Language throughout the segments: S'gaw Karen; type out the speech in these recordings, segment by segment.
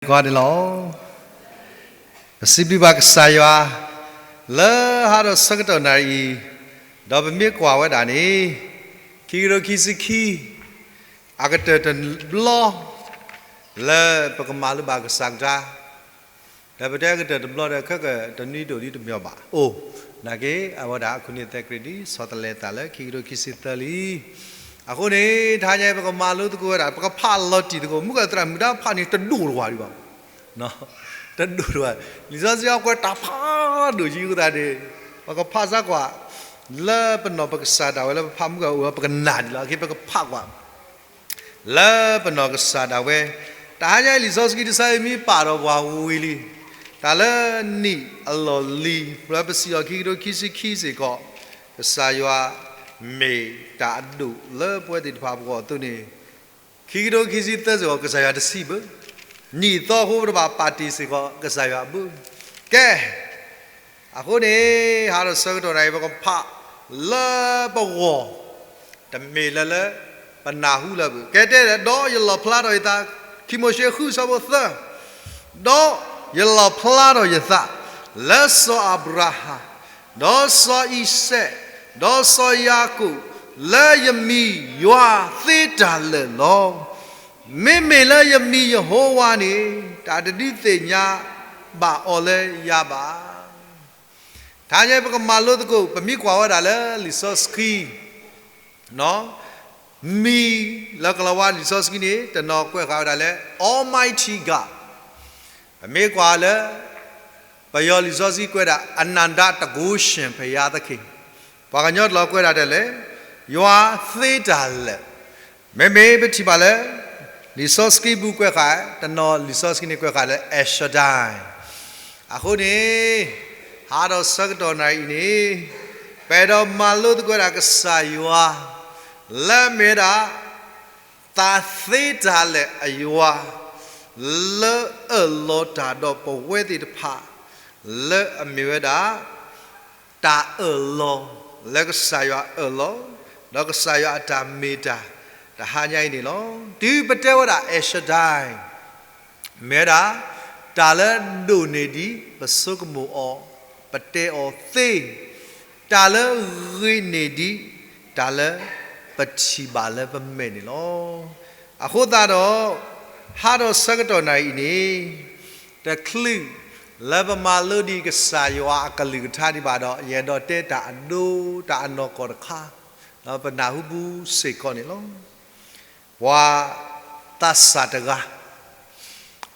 ယွၤန့ၣ်လီၤ. ပစံးဘျုးဘၣ်ကစၢ်ယွၤ လၢဟါဒီးဆၢကတီၢ်နၣ်ရံၣ်အံၤ, ဒီးပမ့ၢ်ကွၢ်ဝဲဒၣ်န့ၣ်, ခံကထိခံဆံခံ အကတၢၢ်တဘျီ လၢပကမၤလိဘၣ်ကစၢ်ကဒါ ဒီးပတဲအကတၢၢ်တဘျီဒီး ခဲကတနွံဒိၣ်ဒ်တမ့ၢ်ဘၣ် အိၣ်, နာ်က့ အဝဲဒၣ်အခိၣ်နံၣ်သဲးကြ့ၢ်ဒ် ဆီတလဲသးလၢခံကထိခံဆံသၢလံ. အဃိန့ၣ် တဟါညါအံၤ ပကမၤလိသကိးဝဲဒၣ် ပကဖးလီၤတံၢ်သကိး မုၢ်ကသရၣ်မုၢ်ဒါဖးန့ၣ် တဒိၣ်တဝၢ်ဒံးဘၣ် တဒိၣ်တဝၢ်, လံာ်စီဆှံအီၤကွဲးတၢ်ဖးဒိၣ်ယံၤအဃိသတးန့ၣ် ပကဖးစၢ်ကွၢ် လၢပနီၢ်ပကစၢ်ဒၣ်ဝဲလၢပဖးမုၢ်ကအိၣ်ဝဲ ပကနၣ်ဒံးလီၤ. အဃိပကဖးကွၢ် လၢပနီၢ်ကစၢ်ဒၣ်ဝဲ, တဟါညါအံၤ လံာ်စီဆှံတဆၢအံၤ မ့ၢ်ပာ်ဒီးပှၤဝံၤလံ, တၢ်လၢနံၣ်အလီၢ်လံၤ လၢပစံးအီၤခံကထိခံဆံခံစ့ၢ်ကီး, ကစၢ်ယွၤမ့ၢ်တၢ်အဒိၣ်လၢပဝဲသ့ၣ်တဖၣ်အပဂီၢ်အသိးန့ၣ်, ခံကထိခံဆံသၢစ့ၢ်ကီး ကစၢ်ယွၤတဆံးဘၣ်, နံၣ်သီအဃိပတဘၣ်ပာ်တ့ၢ်စ့ၢ်ကီး ကစၢ်ယွၤအဘၣ်. ကဲ အဃိန့ၣ် ဟါဒီးဆၢကတီၢ်နၣ်ရံၣ် ပကဖးလၢပဂီၢ်, တမ့ၢ်လၢလၢပနၢ်ဟူလၢၤဘၣ်. ကဲတဲဒီး ဒီးယလီၣ်ဖျါထီၣ်ယသး, ခံမိၤၡ့ဃုဆၢဖိသၢ, ဒီးယလီၣ်ဖျါထီၣ်ယသး လၢစီၤအၤဘြၤဟၣ်, ဒီးစီၤအံၤစဲး, ဒီးစီၤယၤကိာ်, လၢယမံၤယွၤသ့တၢ်လၢာ်လီၤ. မ့မ့ၢ်လၢယမံၤယဟိဝၤန့ၣ် တၢ်တဒုးသ့ၣ်ညါဘၣ်အီၤလၢယၤဘၣ်. တဟါညါပကမၤလိသကိး ပမ့ၢ်ကွၢ်ဝဲဒၣ်လၢလံာ်စီဆှံ မံၤလၢကလၤဝါလံာ်စီဆှံန့ၣ် တနီၤကွဲးဃာ်ဝဲဒၣ်လၢ Almighty God, ပမ့ၢ်ကွၢ်လၢ ပယီၤလံာ်စီဆှံကွဲးဒၣ် အနန္တတကုၤဆၢၣ်ဘုရားသခင်, ပှၤကညီတလီၤကွဲးဒၣ်ဒ်လဲၣ်, ယွၤသ့တၢ်လၢာ်. မ့မ့ၢ်ပထံၣ်ဘၣ်လၢ လံာ်စီဆှံပူၤကွဲးဃာ် တနီၤလံာ်စီဆှံန့ၣ်ကွဲးဃာ်လၢ El Shaddai. အဃိန့ၣ် ဟါဒီးဆၢကတီၢ်နၣ်ရံၣ်အံၤန့ၣ် ပအဲၣ်ဒိးမၤလိသကိးဝဲဒၣ်ကစၢ်ယွၤ လၢအမ့ၢ်ဝဲဒၣ် သးသ့တၢ်လၢာ်အယွၤ လၢအၢၣ်လီၤတၢ်ဒီးပဝဲသ့ၣ်တဖၣ် လၢအမ့ၢ်ဝဲဒၣ် တၢ်အၢၣ်လီၤ လၢကစၢ်ယွၤအၢၣ်လီၤ ဒီးကစၢ်ယွၤအတၢ်မ့ၢ်တၢ် တဟါညါအံၤန့ၣ်လီၤ. တုၤပတဲဝဲဒၣ် El Shaddai မ့ၢ်ဝဲဒၣ် တၢ်လၢဒိၣ်န့ၢ်ဒံးပဆိကမိၣ်အီၤ ပတဲအီၤသ့, တၢ်လၢဂ့ၤန့ၢ်ဒံး တၢ်လၢပထံၣ်ဘၣ်လၢပမဲာ်န့ၣ်လီၤ. အဃိသတးဒီး ဟါဒီးဆၢကတီၢ်နၣ်ရံၣ်အံၤန့ၣ် တချုးလၢပမၤလိဒံးကစၢ်ယွၤအကလုၢ်ကထါဒံးဘၣ်ဒီး ယအဲၣ်ဒိးတဲတၢ်အဒိ တၢ်အနီၢ်ကီၢ်တခါ ဒီးပနၢ်ဟူပူၤစ့ၢ်ကီးန့ၣ်လီၤ. ပှၤသးစၢ်တဂၤ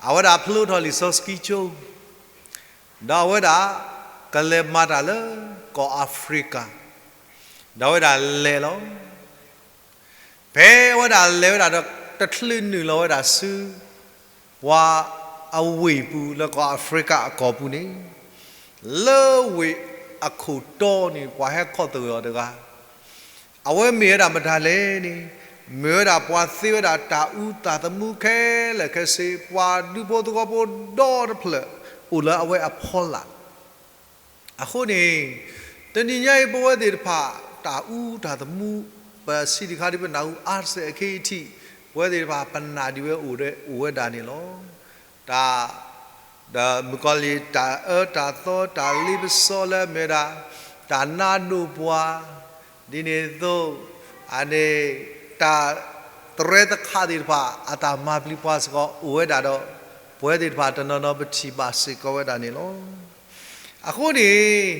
အဝဲဒၣ်ဖျိထီၣ်လံာ်စီဆှံကၠိ ဒီးအဝဲဒၣ်ကလဲၤမၤတၢ်လၢကီၢ်အၤဖရံကၤ, ဒီးအဝဲဒၣ်လဲၤလီၤ. ဖဲအဝဲဒၣ်လဲၤဝဲဒၣ်ဒီး တချုးနုာ်လီၤဝဲဒၣ်ဆူ ပှၤအဝ့ၢ်ပူၤလၢကီၢ်အၤဖရံကၤအကီၢ်ပူၤန့ၣ်, လၢဝ့ၢ်အခိၣ်တီန့ၣ် ပှၤဟဲခီၣ်သဂၢၢ်အီၤတဂၤ အဝဲမ့ၢ်ဝဲဒၣ်မတၤလဲၣ်န့ၣ်, မ့ၢ်ဝဲဒၣ်ပှၤသ့ဝဲဒၣ်တၢ်အူတၢ်သမူခဲလၢာ်ခဲဆ့, ပှၤဒူဖိသဝီဖိဒီတဖျၢၣ် အိၣ်လၢအဝဲအဖီလာ်. အဃိန့ၣ် တနံၤညါအံၤ ပဝဲသ့ၣ်တဖၣ် တၢ်အူတၢ်သမူ ပစံးတခါဒ်ပနၢ်ဟူအါတစဲးအခံအထံး ပဝဲသ့ၣ်တဖၣ် ပနာ်ဒံးဝဲအိၣ်ဝဲဒၣ်န့ၣ်လီၤ. တၢ် ဒီးမုၣ်ကီၤလံၢ် တၢ်အၢတၢ်သီ တၢ်လ့ပစီလၢအမ့ၢ်ဝဲဒၣ် တၢ်နါဒိၣ်ပှၤ ဒ်န့ၣ်အသိး အန့ၣ် တၢ်သရဲသခးသ့ၣ်တဖၣ် အတၢ်မၤပျံၤပှၤစ့ၢ်ကီး အိၣ်ဝဲဒၣ်ဒီး ပဝဲသ့ၣ်တဖၣ်တနီၤနီၤ ပထံၣ်ဘၣ်စ့ၢ်ကီးဝဲဒၣ်န့ၣ်လီၤ. အဃိန့ၣ်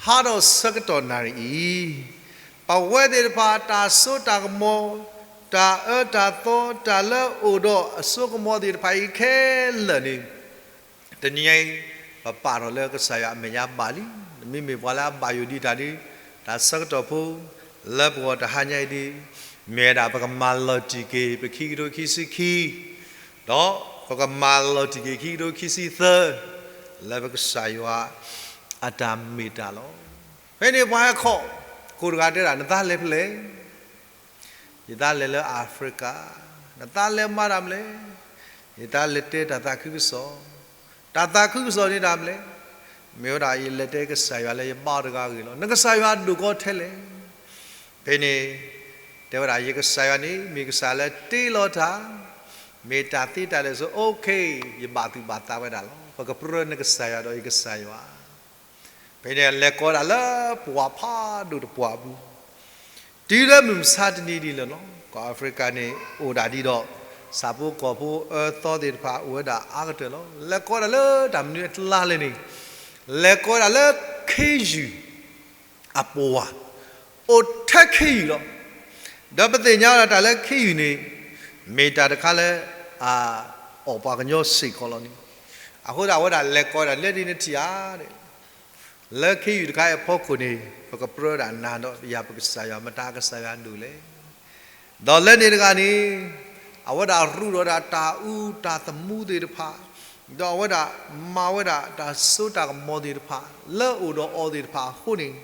ဟါဒီးဆၢကတီၢ်နၣ်ရံၣ်အံၤ ပဝဲသ့ၣ်တဖၣ် တၢ်စိတၢ်ကမီၤ တၢ်အၢတၢ်သီ တၢ်လၢအအိၣ်ဒီးအစိကမီၤသ့ၣ်တဖၣ်အံၤခဲလၢာ်န့ၣ် တနံၤညါအံၤ ပပာ်ထီၣ်လၢကစၢ်ယွၤအမဲာ်ညါဘၣ်လံ. နမ့မ့ၢ်ပှၤလၢအဘၣ်ယိၣ်ဒံးတၢ်ဒီး တၢ်ဆၢကတီၢ်ဖိ လၢပဂီၢ်တဟါညါအံၤဒီး မ့ၢ်ဝဲဒၣ်ပကမၤလီၤတံၢ်က့ၤ ပခံကထိခံဆံခံ ဒီးပကမၤလီၤတံၢ်က့ၤခံကထိခံဆံသၢ လၢပကစၢ်ယွၤအတၢ်မ့ၢ်တၢ်လီၤ. ဖဲန့ၣ်ပှၤဟဲခီၣ် ကိးတဂၤတဲဒၣ် နသးလဲၤဖဲလဲၣ်, ယသးလဲၤလၢအၤဖရံကၤ, နသးလဲၤမၤတၢ်မနုၤလဲၣ်, ယသးလဲၤတဲတၢ်သးခုကစီၣ်, တၢ်သးခုကစီၣ်န့ၣ်တၢ်မနုၤလဲၣ်, မ့ၢ်ဝဲဒၣ်ယလဲၤတဲကစၢ်ယွၤလၢယဘါအီၤတဂၤအဂ့ၢ်လီၤ. နကစၢ်ယွၤဒိၣ်ကီထဲလဲၣ်. ဖဲန့ၣ် တဲဝဲဒၣ် ယကစၢ်ယွၤန့ၣ် မ့ၢ်ကစၢ်လၢတ့လီၤတၢ် မ့ၢ်တၢ်သ့တၢ်လဲၤစိ okay, ယဘၣ်သူၣ်ဘၣ်သးဝဲဒၣ်လီၤ. ပကပြၢနကစၢ်ယွၤဒီးယကစၢ်ယွၤ ဖဲန့ၣ်လဲၤကီးဒၣ်လၢပှၢ်ဖးဒိၣ်တပှၢ်အပူၤ, တုၤလၢမုၢ်မဆါတနံၤဒ်လဲၣ်လီၤ. ကီၢ်အၤဖရံကၤန့ၣ် အိၣ်ဒၣ်ဒ်ဒီး ဆၣ်ဖိကီၢ်ဖိအၢသီသ့ၣ်တဖၣ်အိၣ်ဝဲဒၣ်အါကတၢၢ်လီၤ. လဲၤကီးဒၣ်လၢတၢ်မနုၤအကျါလဲၣ်န့ၣ်, လဲၤကီးဒၣ်လၢခ့ယုၢ်အပှၢ်, အိၣ်ထဲခ့ယုၢ်လီၤ. ဒီးပသ့ၣ်ညါဝဲဒၣ်တၢ်လၢခ့ယုၢ်န့ၣ် မ့ၢ်တၢ်တခါလၢ အအီၣ်ပှၤကညီစ့ၢ်ကီးလီၤန့ၣ်, အဃိသတးအဝဲဒၣ်လဲၤကီးဒၣ်လၢဒ်န့ၣ်ထံၣ်ဧါ လၢခ့ယုၢ်တခါအံၤအဖီခိၣ်န့ၣ် ပကပြၢဒၣ်နၤဒီးယၤပကစၢ်ယွၤ မတၤကစၢ်ယွၤဒိၣ်လဲၣ်. ဒီးလၢန့ၣ်တဂၤန့ၣ် အဝဲဒၣ်ရူးဒီးဒၣ်တၢ်အူတၢ်သမူသ့ၣ်တဖၣ်, ဒီးအဝဲဒၣ်မၤဝဲဒၣ်တၢ်စိတၢ်ကမီၤသ့ၣ်တဖၣ် လၢအအိၣ်ဒီးအီၤသ့ၣ်တဖၣ်အဃိန့ၣ်,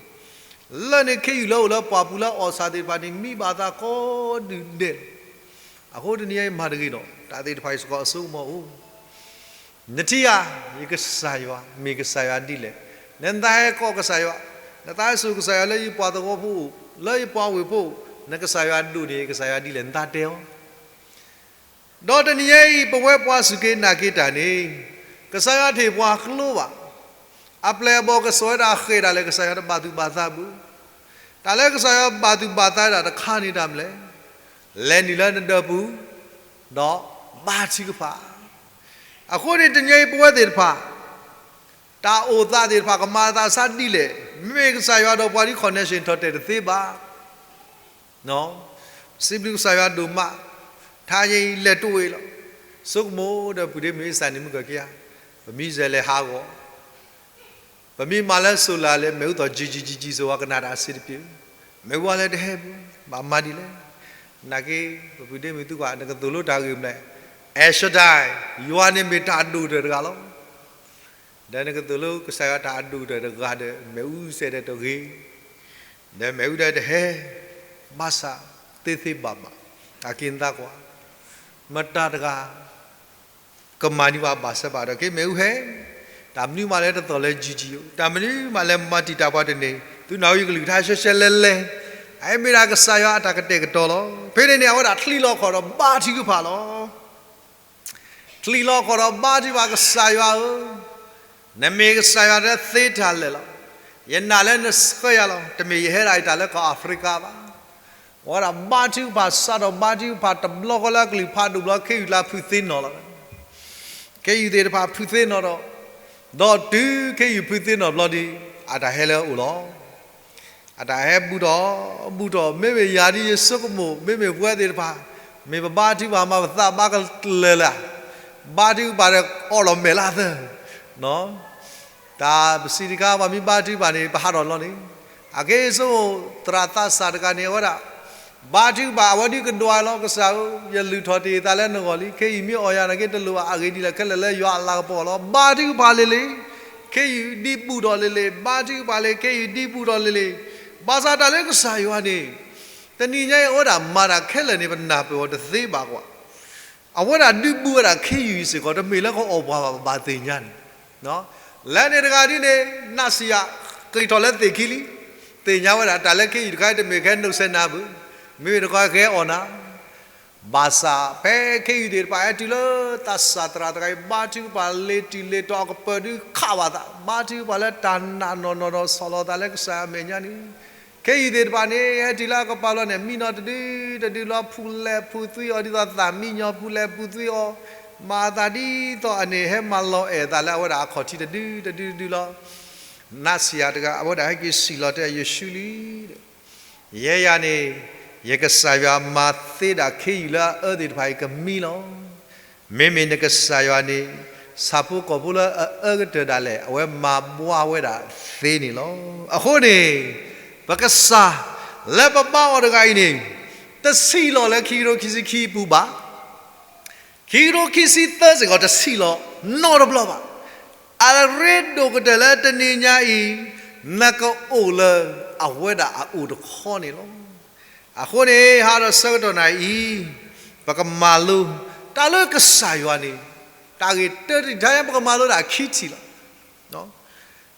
လၢန့ၣ်ခ့ယုၢ်လၢအိၣ်လၢပှၢ်ပူၤလၢအီၣ်ဆၣ်သ့ၣ်တဖၣ်န့ၣ် မံဘၣ်သးကိးဒုၣ်ဒဲးလီၤ. အဃိတနံၤအံၤမၤတဂ့ၤဒီး တၢ်သ့ၣ်တဖၣ်အံၤစ့ၢ်ကီးအစိကမီၤအိၣ် နထံၣ်ဧါ, ယကစၢ်ယွၤ မ့ၢ်ကစၢ်ယွၤဒ်လဲၣ်. နသးဟဲကိးကစၢ်ယွၤ, နသးဟဲစိာ်ကစၢ်ယွၤလၢယပှၤသဝီဖိအိၣ်, လၢယပှၤဝ့ၢ်ဖိအိၣ်, နကစၢ်ယွၤဒိၣ်န့ၣ် ကစၢ်ယွၤဒ်လဲၣ် နသးတဲအီၤ. ဒီးတနံၤအံၤ ပဝဲပှၤစူၢ်က့ၤနာ်က့ၤတၢ်န့ၣ် ကစၢ်ယွၤတဟ့ၣ်ပှၤကျိဘၣ်. အပျဲၢ်အဘီၣ်ကစၢ်ဝဲဒၣ်ဃဲၤဒၣ်လဲာ် ကစၢ်ယွၤတဘၣ်သူၣ်ဘၣ်သးဘၣ်. တၢ်လၢကစၢ်ယွၤဘၣ်သူၣ်ဘၣ်သးဒၣ်တခါန့ၣ်တၢ်မနုၤလဲၣ်. လဲၤနုာ်လၢနဒၢးပူၤ ဒီးဘါထုကဖၣ်. အဃိန့ၣ်တနံၤအံၤပဝဲသ့ၣ်တဖၣ် တၢ်အိၣ်သးသ့ၣ်တဖၣ်ကမၤသးဆါဒ်လဲၣ်, မ့မ့ၢ်ကစၢ်ယွၤဒီးပှၤဒ် connection ထီၣ်တဲာ်တသ့ဘၣ်. စံးဘျုးကစၢ်ယွၤဒိၣ်မး, ထါယဲအံၤလဲၤတအိၣ်အံၤလီၤ. ဆိကမိၣ်ဒီးပုၢ်ဒ့မုၣ်အ့စၢ်န့ၣ်မုၢ်ကီၢ်ခံဂၤ, ပမံၤစဲးလဲၤဟးဂီၤ ပမ့ၢ်မၤလၢ solar လဲၣ် မ့ၣ်အူသီၣ် ကံကံကံကံ စိဝါကနၣ်တၢ်စ့တပျ့ၤ, မ့ၣ်အူဝါလဲၣ်တဟဲဘၣ် ဘၣ်မၤဒ်လဲၣ်. နာ်က့ ပပုၢ်ဒ့မုၣ်သုကွၢ် နကသိၣ်လိတၢ်ဂ့ၢ်မနုၤလဲၣ်, El Shaddai, ယွၤန့ၣ်မ့ၢ်တၢ်အဒိၣ်ကတၢၢ်တဂၤလီၤ. ဒီးနကသိၣ်လိကစၢ်ယွၤတၢ်အဒိၣ်ကတၢၢ်တဂၤဒီး မ့ၣ်အူစဲးဒီးတဂ့ၤ, ဒီးမ့ၣ်အူဒီးတဟဲ, ဘၣ်ဆၣ် သ့သ့ဘၣ်ဘၣ်, အက့ၤနသးကွၢ်, မတၤတဂၤ ကမၤန့ၢ်ဘၣ်ဘၣ်ဆၢဘၣ်ဒီး က့ၤမ့ၣ်အူဟဲ, တၢ်မနုၤမးလၢတသီၣ်လၢ ကံကံ တၢ်မနုၤမးလၢမၤတံာ်တာ်ပှၤတန့ၢ်, သုနၢ်ဟူယကလုၢ်ကထါရှဲရှဲလဲလဲ, အမ့ၢ်ဒၣ်ကစၢ်ယွၤအတၢ်ကတဲာ်ကတီၤလီၤ. ဖဲန့ၣ်န့ၣ် အဝဲဒၣ်ချံးလီၤခီၣ်ဒီးဘါထုကဖၣ်လီၤ. ချံးလီၤခီၣ်ဒီးဘါထုကဖၣ် ကစၢ်ယွၤဧၢ, နမ့ၢ်ကစၢ်ယွၤလၢသ့တၢ်လၢာ်လီၤ. ယနာ်လၢနဆှၢယၤလီၤ. တမ့ၢ်ယဟဲဒၣ်အံၤတၢ်လၢကီၢ်အၤဖရံကၤဘၣ်. အဝဲဒၣ်ဘါထုကဖၣ် စးထီၣ်ဘါထုကဖၣ်တဘျီဃီလၢအကလုၢ်ဖးဒိၣ်ဘျီ ခ့ယုၢ်ကျါဖုသ့နီၣ်လီၤ. ခ့ယုၢ်သ့ၣ်တဖၣ်ဖုသ့နီၣ်ဒီး, ဒီးတုၤခ့ယုၢ်ဖုသ့နီၣ်ဘျီဒီး အတၢ်ဟဲလၢအအိၣ်လီၤ. အတၢ်ဟဲဘူးထီၣ်, ဘူးထီၣ်, မ့မ့ၢ်ယၤဒ်ယဆိကမိၣ်, မ့မ့ၢ်ပဝဲသ့ၣ်တဖၣ်, မ့ၢ်ပဘါထုကဖၣ်မၤပသးဘါကလၢာ်လၢ်, ဘါထုကဖၣ်ဒီးအီၣ်လီၤမဲာ်လၢသၢ, တၢ်ပစံးတခါ ပှၤမ့ၢ်ဘါထုကဖၣ်န့ၣ် ပဟးထီၣ်လီၤန့ၣ်, အက့ၤဆိကမိၣ်သရၣ်သးစၢ်တဂၤန့ၣ် အဝဲဒၣ် ဘါထုကဖၣ် အဝဲဒုးကဒွးလီၤ ကစၢ်ဧၢ, ယလုၢ်ထီၣ်တ့ၢ်သးလၢနဂီၢ်လံ, ခ့ယုၢ်မ့ၢ်အီၣ်ယၤနာ်က့တလိၣ်ဘၣ်, အဂ့ၢ်ဒ်လဲၣ်ခဲလၢာ်လၢယွၤအလၤကပီၤလီၤ. ဘါထုကဖၣ်လံလံ, ခ့ယုၢ်ဒံးဘူးထီၣ်လံလံ, ဘါထုကဖၣ်လံ ခ့ယုၢ်ဒံးဘူးထီၣ်လံလံ, ဘၣ်ဆၣ်တၢ်လၢကစၢ်ယွၤန့ၣ် တနံၤညါအံၤ အဝဲဒၣ်မၤတၢ်ခဲလၢာ်န့ၣ် ပနၢ်ပၢၢ်အီၤတသ့ဘၣ်ကွၢ်. အဝဲဒၣ်ဒုးဘူးဝဲဒၣ်ခ့ယုၢ်စ့ၢ်ကီး တမ့ၢ်လၢကအီၣ်ပှၤဘၣ် ပဘၣ်သ့ၣ်ညါန့ၣ်, လၢန့ၣ်တဂၤဒ်န့ၣ် နးစံးယၤ က့ၤထီၣ်လၢသ့ၣ်ခံလံ, သ့ၣ်ညါဝဲဒၣ်တၢ်လၢခ့ယုၢ်တခါအံၤ တမ့ၢ်ကဟဲနုာ်ဆဲးနၤဘၣ်, မ့မ့ၢ်တခီကဟဲအီၣ်နၤ ဘၣ်ဆၣ်ဖဲခ့ယုၢ်သ့ၣ်တဖၣ်ဟဲတုၤလၢသးစၢ်သရၣ်တဂၤအံၤ ဘါထုကဖၣ်လ့ၤတုၤလ့ၤတီၤ အကပၢၤဒုးခးဘၣ်သး, ဘါထုကဖၣ်လၢတၢ်နာ်နီၢ်နီၢ်ဒီးဆီၣ်လီၤသးလၢကစၢ်အမဲာ်ညါန့ၣ်, ခ့ယုၢ်သ့ၣ်တဖၣ်န့ၣ် ဟဲတုၤလၢအကပၤလီၤန့ၣ် မံနီၤတဒုတဒုလီၤ ဖူလဲၤဖူသွံအီၤ ဒ်သိးသးမံညီ ဖူလဲၤဖူသွံအီၤ, မၤသးဒ်သိးအန့ၣ် ဟဲမၤလီၤအဲၣ်သးလၢအဝဲဒၣ်အခီၣ်ထံးတဒုတဒုတဒုလီၤ. နးစံးယၤတဂၤ အဝဲဒၣ်ဟဲက့ၤစံးလီၤတဲယ့ၣ်ၡူးလံ ယဲယၤန့ၣ် ယကစၢ်ယွၤမၤသ့ဒၣ်ခ့ယုၢ်လၢအအၢသ့ၣ်တဖၣ်အံၤကမံလီၤ. မ့မ့ၢ်နကစၢ်ယွၤန့ၣ် ဆၣ်ဖိကီၢ်ဖိလၢအအၢကတၢၢ်ဒၣ်လဲာ် အဝဲမၤဘှါဝဲဒၣ်သ့န့ၣ်လီၤ. အဃိန့ၣ် ပကစၢ်လၢပဘါအီၤတဂၤအံၤန့ၣ် တဆံးလီၤလၢခံကထိခံဆံခံအပူၤဘၣ်. ခံကထိခံဆံသၢစ့ၢ်ကီး တဆံးလီၤနီတဘျီဘၣ်. အရ့ဒိၣ်ကတၢၢ်လၢတနံၤညါအံၤ နကအိၣ်လၢအဝဲဒၣ်အအိၣ်တခီန့ၣ်လီၤ. အဃိန့ၣ် ဟးဒီးဆၢကတီၢ်နၤအံၤ ပကမၤလိ တၢ်လၢကစၢ်ယွၤန့ၣ် တၢ်ဂ့ၢ်တၢတံၢ်တခါညါ ပကမၤလိဒၣ်ခံထံၣ်လီၤ.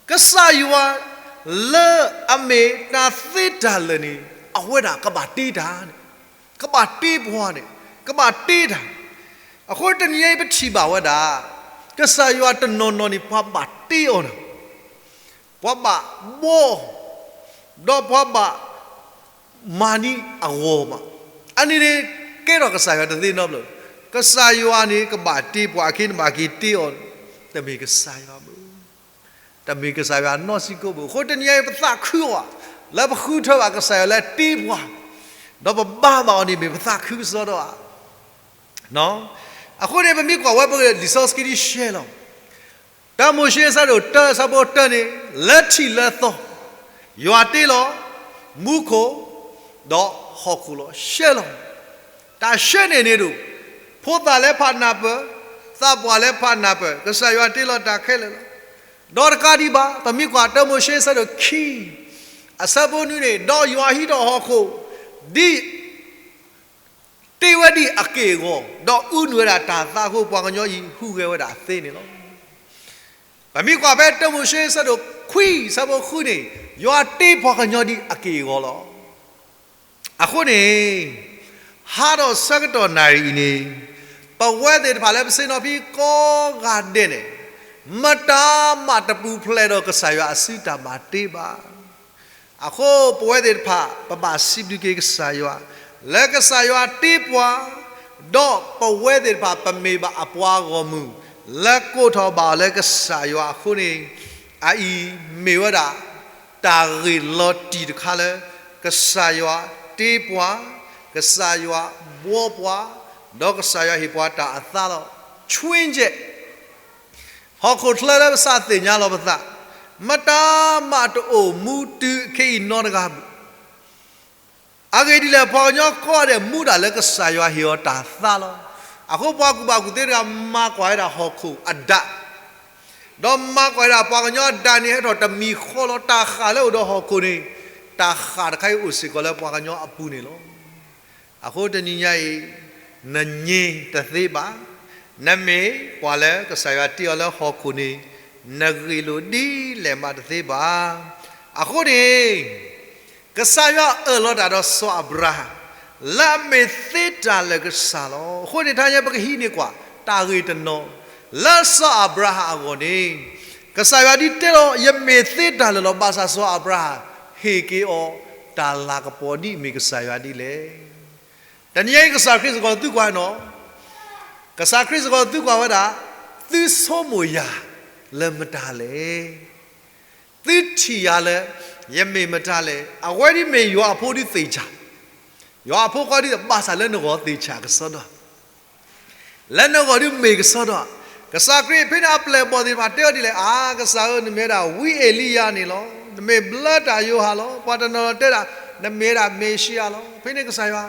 ကစၢ်ယွၤလၢအမ့ၢ်တၢ်သ့တၢ်လၢာ်န့ၣ် အဝဲဒၣ်ကဘၣ်တ့တၢ်န့ၣ်, ကဘၣ်တ့ပှၤန့ၣ်, ကဘၣ်တ့တၢ်. အဃိတနံၤအံၤပထံၣ်ဘၣ်ဝဲဒၣ် ကစၢ်ယွၤတနီၤနီၤန့ၣ် ပှၤဘၣ်တ့အီၤနီၤ, ပှၤဘၣ်ဘှီအီၤ, ဒီးပှၤဘၣ်မၤန့ၢ်အဂီၢ်မး, အန့ၣ်န့ၣ် ကဲထီၣ်ကစၢ်ယွၤတသ့နီတဘျီ. ကစၢ်ယွၤန့ၣ် ကဘၣ်တ့ပှၤအခ့ နဘၣ်က့ၤတ့အီၤ, တမ့ၢ်ကစၢ်ယွၤဘၣ်. တမ့ၢ်ကစၢ်ယွၤနီၢ်စံကိၣ်ဘၣ်. အဃိတနံၤအံၤပသးခုအီၤ လၢပဃုထၢဘၣ်ကစၢ်ယွၤလၢတ့ပှၤ, ဒီးပဘါဘၣ်အီၤန့ၣ် မ့ၢ်ပသးခုကစီဒီဧါ. အဃိန့ၣ် ပမ့ၢ်ကွၢ်ဝဲပလံာ်စီဆှံဒ်ရှဲလီၤ. တၢမိၤၡ့အဆၢဒိၣ်တၢ အဆၢဖိတၢန့ၣ် လၢထံးလၢသီ ယွၤတ့လီၤ မူခိၣ် ဒီးဟီၣ်ခိၣ်လီၤ. ရှဲလီၤ. တၢ်ရှဲန့ၣ်န့ၣ်ဒိၣ်, ဖိသၣ်လၢဖးနၢ်ပၢၢ်, သးပှၢ်လၢဖးနၢ်ပၢၢ်, ကစၢ်ယွၤတ့လီၤတၢ်ခဲလၢာ်လီၤ. ဒီးတကးဒံးဘၣ် ပမ့ၢ်ကွၢ်တၢမိၤၡ့အဆၢဒိၣ်ခံ အဆၢဖိနွံန့ၣ်, ဒီးယွၤဟံးထီၣ်ဟီၣ်ခိၣ် ဒ် တ့ဝဲဒ်အက့ၢ်အဂီၤ, ဒီးအုၣ်နုာ်ဝဲဒၣ်တၢ်သးအဃိ ပှၤကညီအံၤဟူးဂဲၤဝဲဒၣ်သ့န့ၣ်လီၤ. ပမ့ၢ်ကွၢ်ဖဲတၢမိၤၡ့အဆၢဒိၣ်ခွံ အဆၢဖိဃုန့ၣ်, ယွၤတ့ပှၤကညီဒ်အက့ၢ်အဂီၤလီၤ. အဃိန့ၣ် ဟါဒီးဆၢကတီၢ်နၣ်ရံၣ်အံၤန့ၣ်, ပဝဲသ့ၣ်တဖၣ်လၢပဆ့ၣ်နီၤဖံကိးဂၤဒဲးန့ၣ်, မတၤမးတပူၤဖျဲးဒီးကစၢ်ယွၤအစုတၢ်ဘၣ်တ့ဘၣ်. အဃိပဝဲသ့ၣ်တဖၣ် ပဘၣ်စံးဘျုးက့ၤကစၢ်ယွၤ လၢကစၢ်ယွၤတ့ပှၤ, ဒီးပဝဲသ့ၣ်တဖၣ် ပမ့ၢ်ဘၣ်အပှၤဂီၢ်မုၢ် လၢကိးထီၣ်ဘၣ်အီၤလၢကစၢ်ယွၤအဃိန့ၣ်, အအံၤမ့ၢ်ဝဲဒၣ် တၢ်ဂ့ၢ်လီၤတံၢ်တခါလၢ ကစၢ်ယွၤတ့ပှၤ, ကစၢ်ယွၤဘှီပှၤ, ဒီးကစၢ်ယွၤဟ့ၣ်ပှၤတၢ်အသးလီၤ. ချွင်းချက် ဟီၣ်ခိၣ်ချၢလၢပသးသ့ၣ်ညါလီၤပသး, မတၤမးတအိၣ်မူတုၤခဲအံၤနီတဂၤဘၣ်. အဂ့ၢ်ဒ်လဲၣ် ပှၤကညီကိးဂၤဒဲးမူဒၣ်လၢကစၢ်ယွၤဟ့ၣ်အီၤတၢ်သးလီၤ. အဃိပှၤကူၣ်ဘၣ်ကူၣ်သ့တဂၤမၤကွၢ်ဝဲဒၣ်ဟီၣ်ခိၣ်အဒၣ်, ဒီးမၤကွၢ်ဝဲဒၣ်ပှၤကညီအဒၣ်န့ၣ် ဟဲထီၣ်တမံၤဃီလီၤ. တၢ်ဃၣ်လၢအိၣ်ဒီးဟီၣ်ခိၣ်န့ၣ်, တၢ်ဃၣ်တခါအံၤအိၣ်စ့ၢ်ကီးလၢပှၤကညီအပူၤန့ၣ်လီၤ. အဃိတနံၤညါအံၤ, နငြိမ်တသ့ဘၣ်. နမ့ၢ်ပှၤလၢကစၢ်ယွၤတ့အီၤလၢဟီၣ်ခိၣ်န့ၣ်, နဂ့ၢ်လိာ်ဒ်လဲၣ်မးတသ့ဘၣ်. အဃိန့ၣ်, ကစၢ်ယွၤအၢၣ်လီၤတၢ်ဒီးစီၤအၤဘြၤဟၣ်, လၢအမ့ၢ်သ့တၢ်လၢာ်ကစၢ်လီၤ. အဃိန့ၣ် တဟါညါပကဟံးန့ၢ်ကွၢ် တၢ်ဂ့ၢ်တနီၤ, လၢစီၤအၤဘြၤဟၣ်အဂီၢ်န့ၣ်, ကစၢ်ယွၤဒ်တဲလီၤ ယမ့ၢ်သ့တၢ်လၢာ်လီၤ. ဘၣ်ဆၣ်စီၤအၤဘြၤဟၣ် ဟ့ၣ်က့ၤအီၤ တၢ်လၤကပီၤဒ်အမ့ၢ်ကစၢ်ယွၤဒ်လဲၣ်. တနံၤအံၤကစၢ်ခရံာ်စ့ၢ်ကီးသုကွၢ်နီၤ, ကစၢ်ခရံာ်စ့ၢ်ကီးသုကွၢ်ဝဲဒၣ်, သုဆိကမိၣ်ယၤလၢမတၤလဲၣ်. သုထံၣ်ယၤလၢ ယမ့ၢ်မတၤလဲၣ်. အဝဲဒ်မ့ၢ်ယွၤအဖိဒ်သ့ၣ်ဆၣ်, ယွၤအဖိခွါဒ်ဘၣ်ဆၣ်လၢနဂီၢ်သ့ၣ်ဆၣ်ကစီဒီ, လၢနဂီၢ်ဒ်မ့ၢ်ကစီဒီ, ကစၢ်ခရံာ်ဖဲန့ၣ်အပျဲၢ်အဘီၣ်သ့ၣ်တဖၣ်တဲအီၤဒ်လဲၣ်, အါ ကစၢ်ဧၢ နမ့ၢ်ဝဲဒၣ်ဝံအ့လံယၤန့ၣ်လီၤ. နမ့ၢ်ဘျၢတၢ်ယိၤဟၣ်လီၤ. ပှၤတနီၤနီၤတဲဒၣ် နမ့ၢ်ဝဲဒၣ်မ့ၤၡံယၤလီၤ. ဖဲန့ၣ်ကစၢ်ယွၤ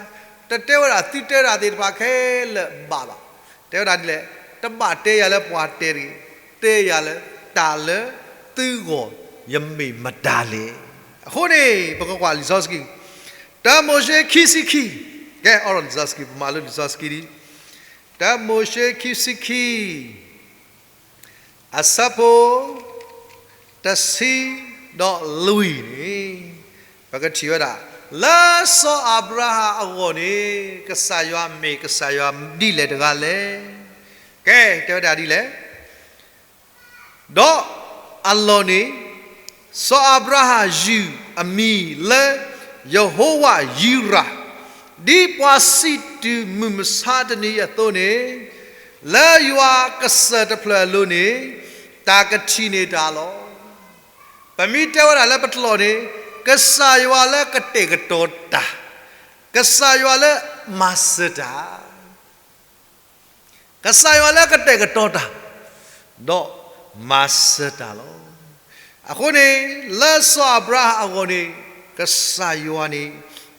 တတဲဝဲဒၣ်သုတဲဒၣ်သ့ၣ်တဖၣ်ခဲလၢာ်ဘၣ်ဘၣ်. တဲဝဲဒၣ်ဒ်လဲၣ်, တဘၣ်တဲယၤလၢပှၤတဲတဂ့ၤ, တဲယၤလၢတၢ်လၢသုဂီၢ် ယမ့ၢ်မတၤလဲၣ်. အဃိန့ၣ် ပကကွၢ်လံာ်စီဆှံ, တၢမိၤၡ့ခံဆံခံ, ကဲ အိးထီၣ်လံာ်စီဆှံ ပမၤလိလံာ်စီဆှံဒ် တၢမိၤၡ့ခံဆံခံ အဆၢဖိ တဆံဒီးလွံၢ်န့ၣ်, ပကထံၣ်ဝဲဒၣ်, လၢစီၤအၤဘြၤဟၣ်အဂီၢ်န့ၣ် ကစၢ်ယွၤမ့ၢ်ကစၢ်ယွၤဒ်လဲၣ်တဂၤလဲၣ်. ကဲ တဲဝဲဒၣ်ဒ်လဲၣ် ဒီးအလီၢ်န့ၣ်, စီၤအၤဘြၤဟၣ်ယုၢ်အမံၤလၢ ယဟိဝၤယံရၤ, ဒ်ပှၤစံးတုၤမုၢ်မဆါတနံၤအံၤအသိးန့ၣ်, လၢယွၤကစၢၢ်တဖျၢၣ်အလိၤန့ၣ်, တၢ်ကထံၣ်န့ၢ်တၢ်လီၤ. ပမ့ၢ်တဲဝဲဒၣ်လၢပတလီၢ်န့ၣ်, ကစၢ်ယွၤလၢကတဲာ်ကတီၤတၢ်, ကစၢ်ယွၤလၢမၤစၢၤတၢ် ကစၢ်ယွၤလၢကတဲာ်ကတီၤတၢ်, ဒီးမၤစၢၤတၢ်လီၤ. အဃိန့ၣ်, လၢစီၤအၤဘြၤဟၣ်အဂီၢ်န့ၣ်, ကစၢ်ယွၤန့ၣ်,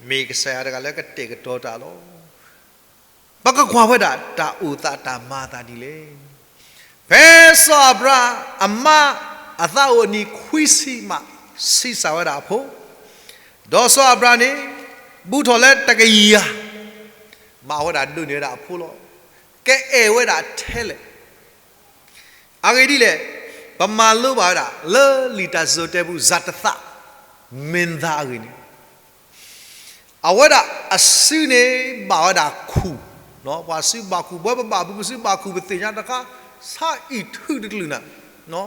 မ့ၢ်ကစၢ်ယွၤတဂၤလၢကတဲာ်ကတီၤတၢ်လီၤ. ပကကွၢ်ဝဲဒၣ်တၢ်အိၣ်သးတၢ်မၤအသးဒ်လဲၣ်. ဖဲစီၤအၤဘြၤဟၣ်အမါအသးအိၣ်အနံၣ်ခွံဆံမး ဆံးစၢ်ဝဲဒၣ်အဖိ, ဒီးစီၤအၤဘြၤဟၣ်န့ၣ်, ဘူးထီၣ်လၢတကယၤ, မၤဝဲဒၣ်ဒိးန့ၢ်ဝဲဒၣ်အဖိလီၤ. ကအဲၣ်ဝဲဒၣ်ထဲလဲၣ်. အဂ့ၢ်ဒ်လဲၣ်, ပမၤလိဘၣ်ဝဲဒၣ်လၢလံာ်တၢ်စံၣ်စိၤတဲပူၤ စၤတသး မ့ၢ်သးအဂ့ၢ်န့ၣ်, အဝဲဒၣ်အစုန့ၣ်ဘၣ်ဝဲဒၣ်ခူၣ် ပှၤစုဘၣ်ခူၣ် ပဝဲပဘၣ်ပူၤ ပစုဘၣ်ခူၣ် ပသ့ၣ်ညါတခါ, ဆါအံၤထုးတကလုာ်နၤ,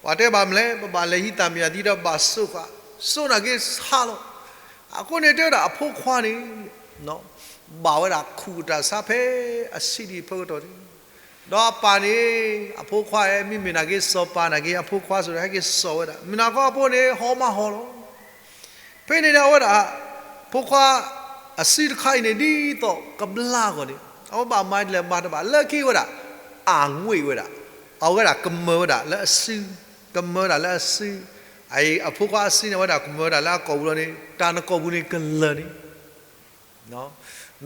ပှၤတဲဘၣ်မနုၤလဲၣ်, ပဘၣ်လဲၤဟံးသၣ်မံယၤသံဒီးဘၣ်စိာ်ဃာ်, စိာ်နာ်က့ဆါလီၤ. အဃိန့ၣ်တဲဝဲဒၣ်အဖိခွါန့ၣ် ဘၣ်ဝဲဒၣ်ခူၣ်တၢ်ဆါဖဲအဆံးဒံးဖၢကတီၢ်န့ၣ်, ဒီးအပၢ်န့ၣ် အဖိခွါဧၢ မ့မ့ၢ်နာ်က့စီၤပၤနာ်က့ အဖိခွါစ့ၢ်ကီး ဟဲက့ၤစိာ်ဝဲဒၣ် မုၢ်နၤခီအဖိန့ၣ် ဟီမးဟီလီၤ. ဖဲန့ၣ်န့ၣ် အဝဲဒၣ် ဖိခွါအစုတခါအံၤန့ၣ် ဒ်သိးကဘျါအဂီၢ်န့ၣ် အဝဲဘၣ်မၤဒ်လဲၣ်မၤတဘၣ် လၢခံဝဲဒၣ် အငွေ့ဝဲဒၣ်, အဝဲဒၣ်ကမၢဝဲဒၣ်လၢအစု, ကမၢဝဲဒၣ်လၢအစု, အအံၤအဖိခွါအစုန့ၣ် အဝဲဒၣ်ကမၢဝဲဒၣ်လၢအကိာ်ပူၤလီၤန့ၣ် တၢ်နကိာ်ပူၤန့ၣ်ကလၢာ်န့ၣ်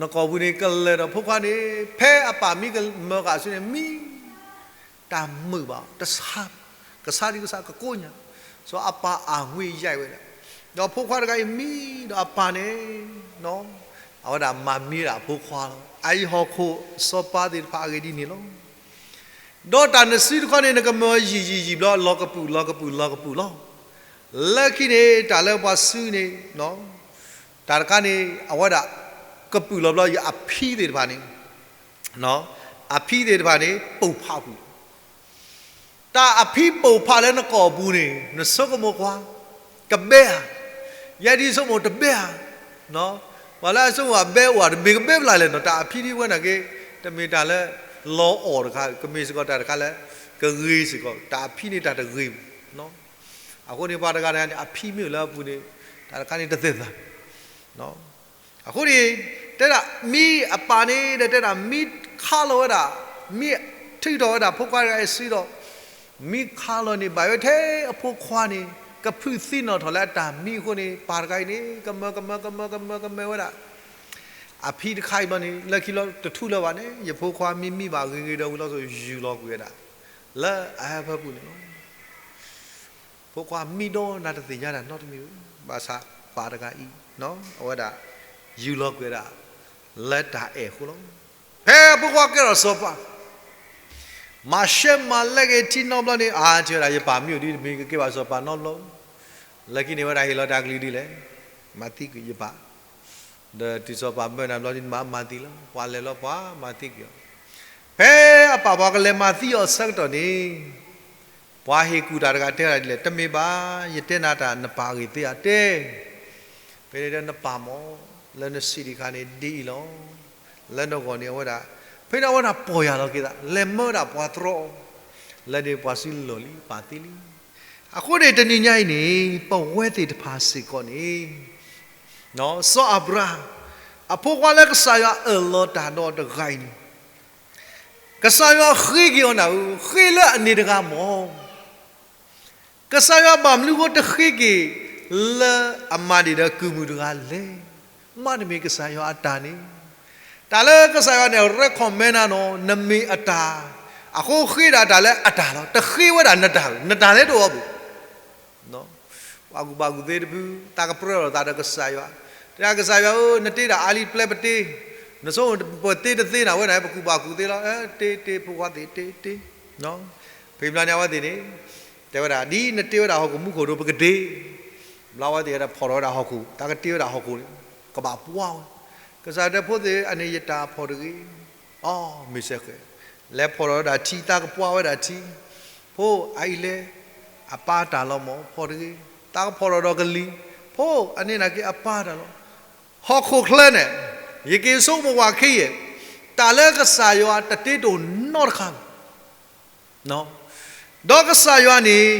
နကိာ်ပူၤန့ၣ်ကလၢာ်ဒီးဖိခွါန့ၣ် ဖဲအပၢ်မံကမၢဃာ်အစုန့ၣ် မံ တၢ်မုာ်ဘၣ် တဆါ, ကဆါဒ်ကဆါကကိးညါ, စီၤအပၢ်အငွေ့ယဲၢ်ဝဲဒၣ်, ဒီးဖိခွါတဂၤအံၤမံဒီးအပၢ်န့ၣ် အဝဲဒၣ်မၤမံဝဲဒၣ်အဖိခွါလီၤ. အအံၤဟီၣ်ခိၣ်စီၤပၤသ့ၣ်တဖၣ်အဂ့ၢ်ဒ်န့ၣ်လီၤ. ဒီးတၢ်နစုတခီန့ၣ် နကမၢယံာ်ယံာ်ယံာ်ဘျီ လီၤကပုာ်လီၤကပုာ်လီၤကပုာ်လီၤ. လၢခံန့ၣ် တၢ်လၢပှၤစုန့ၣ် တၢ်တခါန့ၣ် အဝဲဒၣ်ကပုာ်လီၤဘျီ ယအဖံသ့ၣ်တဖၣ်န့ၣ် အဖံသ့ၣ်တဖၣ်န့ၣ် ပိာ်ဖးကွံာ် တၢ်အဖံပိာ်ဖးလၢနကိာ်ပူၤန့ၣ် နဆိကမိၣ်ကွၢ်, ကဘဲဧါ, ယဲဒ်ဆိကမိၣ်တဘဲဧါ, ပှၤလၢအဆိကမိၣ်အဘဲအိၣ်ဧါ တမ့ၢ်ကဘဲဖျါလဲၣ်နီၤ, တၢ်အဖံဒ်ဝဲနာ်က့ တမ့ၢ်တၢ်လၢ လီၤအီၣ်တခါ, ကမ့ၢ်စ့ၢ်ကီးတၢ်တခါလၢ ကဂ့ၤစ့ၢ်ကီး, တၢ်အဖံန့ၣ်တၢ်တဂ့ၤဘၣ်. အဃိန့ၣ်ပှၤတဂၤန့ၣ် အဖံမ့ၢ်အိၣ်လၢအပူၤန့ၣ် တၢ်တခါန့ၣ်တသ့ၣ်သၣ် အဃိန့ၣ် တဲဒၣ်မံအပၢ်န့ၣ်ဒီးတဲဒၣ်မံခးလီၤဝဲဒၣ်, မံထုးထီၣ်ဝဲဒၣ်ဖိခွါတဂၤအစုဒီး, မံခးလီၤန့ၣ် ဘၣ်ဝဲထဲအဖိခွါန့ၣ် ကဖုသံနီၣ်ထီၣ်လၢအတၢ်မံအဃိန့ၣ် ပၢ်တဂၤအံၤန့ၣ် ကမၢကမၢကမၢကမၢကမၢဝဲဒၣ် အဖံတခါအံၤဘျီန့ၣ် လၢခံလီၤတထူလၢၤဘၣ်န့ၣ် ယဖိခွါမံမံဘၣ်ဂ့ၤဂ့ၤဒီးဝံၤလီၤစိၤ ယူၢ်လီၤကွံာ်ဝဲဒၣ် လၢအဟၢဖၢပူၤန့ၣ်လီၤ. ဖိခွါမံဒီးနၤတသ့ၣ်ညါတၢ်နီတမံၤ, ဘၣ်ဆၣ်ပၢ်တဂၤအံၤ အဝဲဒၣ် ယူၢ်လီၤကွံာ်ဝဲဒၣ် လၢတၢ်အဲၣ်အဃိလီၤ. ဖဲအဖိခွါကဲထီၣ်စီၤပၤ မၤရှဲမၤလဲက့ၤထံနီတဘျီန့ၣ် အါထံဝဲဒၣ် ယပၢ်မံအိၣ်ဒ်တမ့ၢ်ကကဲဘၣ်စီၤပၤနီတဘျီ, လၢခံန့ၣ်ဝဲဒၣ်ဟ့ၣ်လီၤတၢ်ကလုၢ်ဒ်လဲၣ်, မၤသံကွံာ်ယပၢ်, ဒီးတုၤစီၤပၤမၢနၤဘျီဒ်န့ၣ် မၤမၤသံလီၤ, ပှၤလဲၤလီၤပှၤမၤသံကွံာ်အီၤ, ဖဲအပၢ်ပှၤကလဲၤမၤသံအီၤအဆၢကတီၢ်န့ၣ် ပှၤဟ့ၣ်ကူၣ်တၢ်တဂၤတဲဝဲဒၣ်ဒ်လဲၣ်, တမ့ၢ်ဘၣ်, ယတဲနၤတၢ်နပၢ်အဂ့ၢ်သ့ဧါ, တဲ, ဖဲန့ၣ်ဒီးနပၢ်မး လၢနဆံးဒံးခါန့ၣ်ဒ်အံၤလီၤ. လၢနဂီၢ်န့ၣ်အဝဲဒၣ်, ဖဲန့ၣ်အဝဲဒၣ်ပီၢ်ယၢ်လီၤက့ၤသး လဲၤမၢဝဲဒၣ်ပှၤတြီအီၤ, လၢန့ၣ်ပှၤစုလိၢ်လံ ပာ်သံလံ. အဃိန့ၣ်တနံၤညါအံၤန့ၣ် ပဝဲသ့ၣ်တဖၣ်စ့ၢ်ကီးန့ၣ် စီၤအၤဘြၤဟၣ် အဖိခွါလၢကစၢ်ယွၤအၢၣ်လီၤတၢ်ဒီးတဂၤအံၤန့ၣ် ကစၢ်ယွၤဃ့က့ၤအီၤနၢ်ဧၢ, ဃ့လၢအန့ၣ်တဂၤမး. ကစၢ်ယွၤဘၣ်မနုၤဃိတဃ့က့ၤ လၢအမၤန့ၢ်ဒီးကုၢ်မုၣ်တဂၤလဲၣ်. မ့တမ့ၢ်ကစၢ်ယွၤအတၢ်န့ၣ်, တၢ်လၢကစၢ်ယွၤန့ၣ် recommend နၤနီၤ, နမ့ၢ်အတၢ်, အဃိဃ့ဒၣ်တၢ်လၢအတၢ်လီၤ. တဃ့ဝဲဒၣ်နတၢ်, နတၢ်လဲၣ်တအိၣ်ဘၣ် ပှၤကူၣ်ဘၣ်ကူၣ်သ့တဖု သးကပြၢလိာ်သးဒီးကစၢ်ယွၤ, တဲဒၣ်ကစၢ်ယွၤဧၢ, နတ့တၢ်အါလံပျဲပတ့, နဆိပတ့တသ့နၤဝဲန့ၣ် ပကူၣ်ဘၣ်ကူၣ်သ့လီၤ, တ့တ့ဖိခွါသ့ၣ်တ့တ့, ဖဲဘျီန့ၣ်အဝဲသ့ၣ်န့ၣ်, တဲဝဲဒၣ် ဒ်နတ့ဝဲဒၣ်ဟီၣ်ခိၣ်မူခိၣ်ဒိၣ်ပကတ့, ဘျီဝဲသ့ၣ်ဝဲဒၣ်ဖီၣ်ထီၣ်ဝဲဒၣ်ဟီၣ်ခိၣ်, တၢ်ကတ့ဝဲဒၣ်ဟီၣ်ခိၣ်န့ၣ်, ကဘၣ်ပှၢ်ဝဲ, ကစၢ်ယွၤတဲဖိသ့ၣ် အန့ၣ်ယတၢ်ဖီၣ်တဂ့ၤ, အိ မ့ၢ်စ့ၢ်ကီး, လဲၤဖီၣ်ထီၣ်ဝဲဒၣ်ထံ တၢ်ကပှၢ်ဝဲဒၣ်ထံ, ဖိအအံၤလဲၣ်, အပၢ်တၢ်လီၤမး ဖီၣ်တဂ့ၤ, တၢ်ကဖီၣ်ထီၣ်ဒီးကလံၤ, ဖိအန့ၣ်နာ်က့အပၢ်တၢ်လီၤ, ဟီၣ်ခိၣ်ချၢန့ၣ်, ယက့ၤဆိကမိၣ်ဝဲခဲအံၤ, တၢ်လၢကစၢ်ယွၤတတ့တိၢ်နီတခါဘၣ် ဒီးကစၢ်ယွၤန့ၣ်,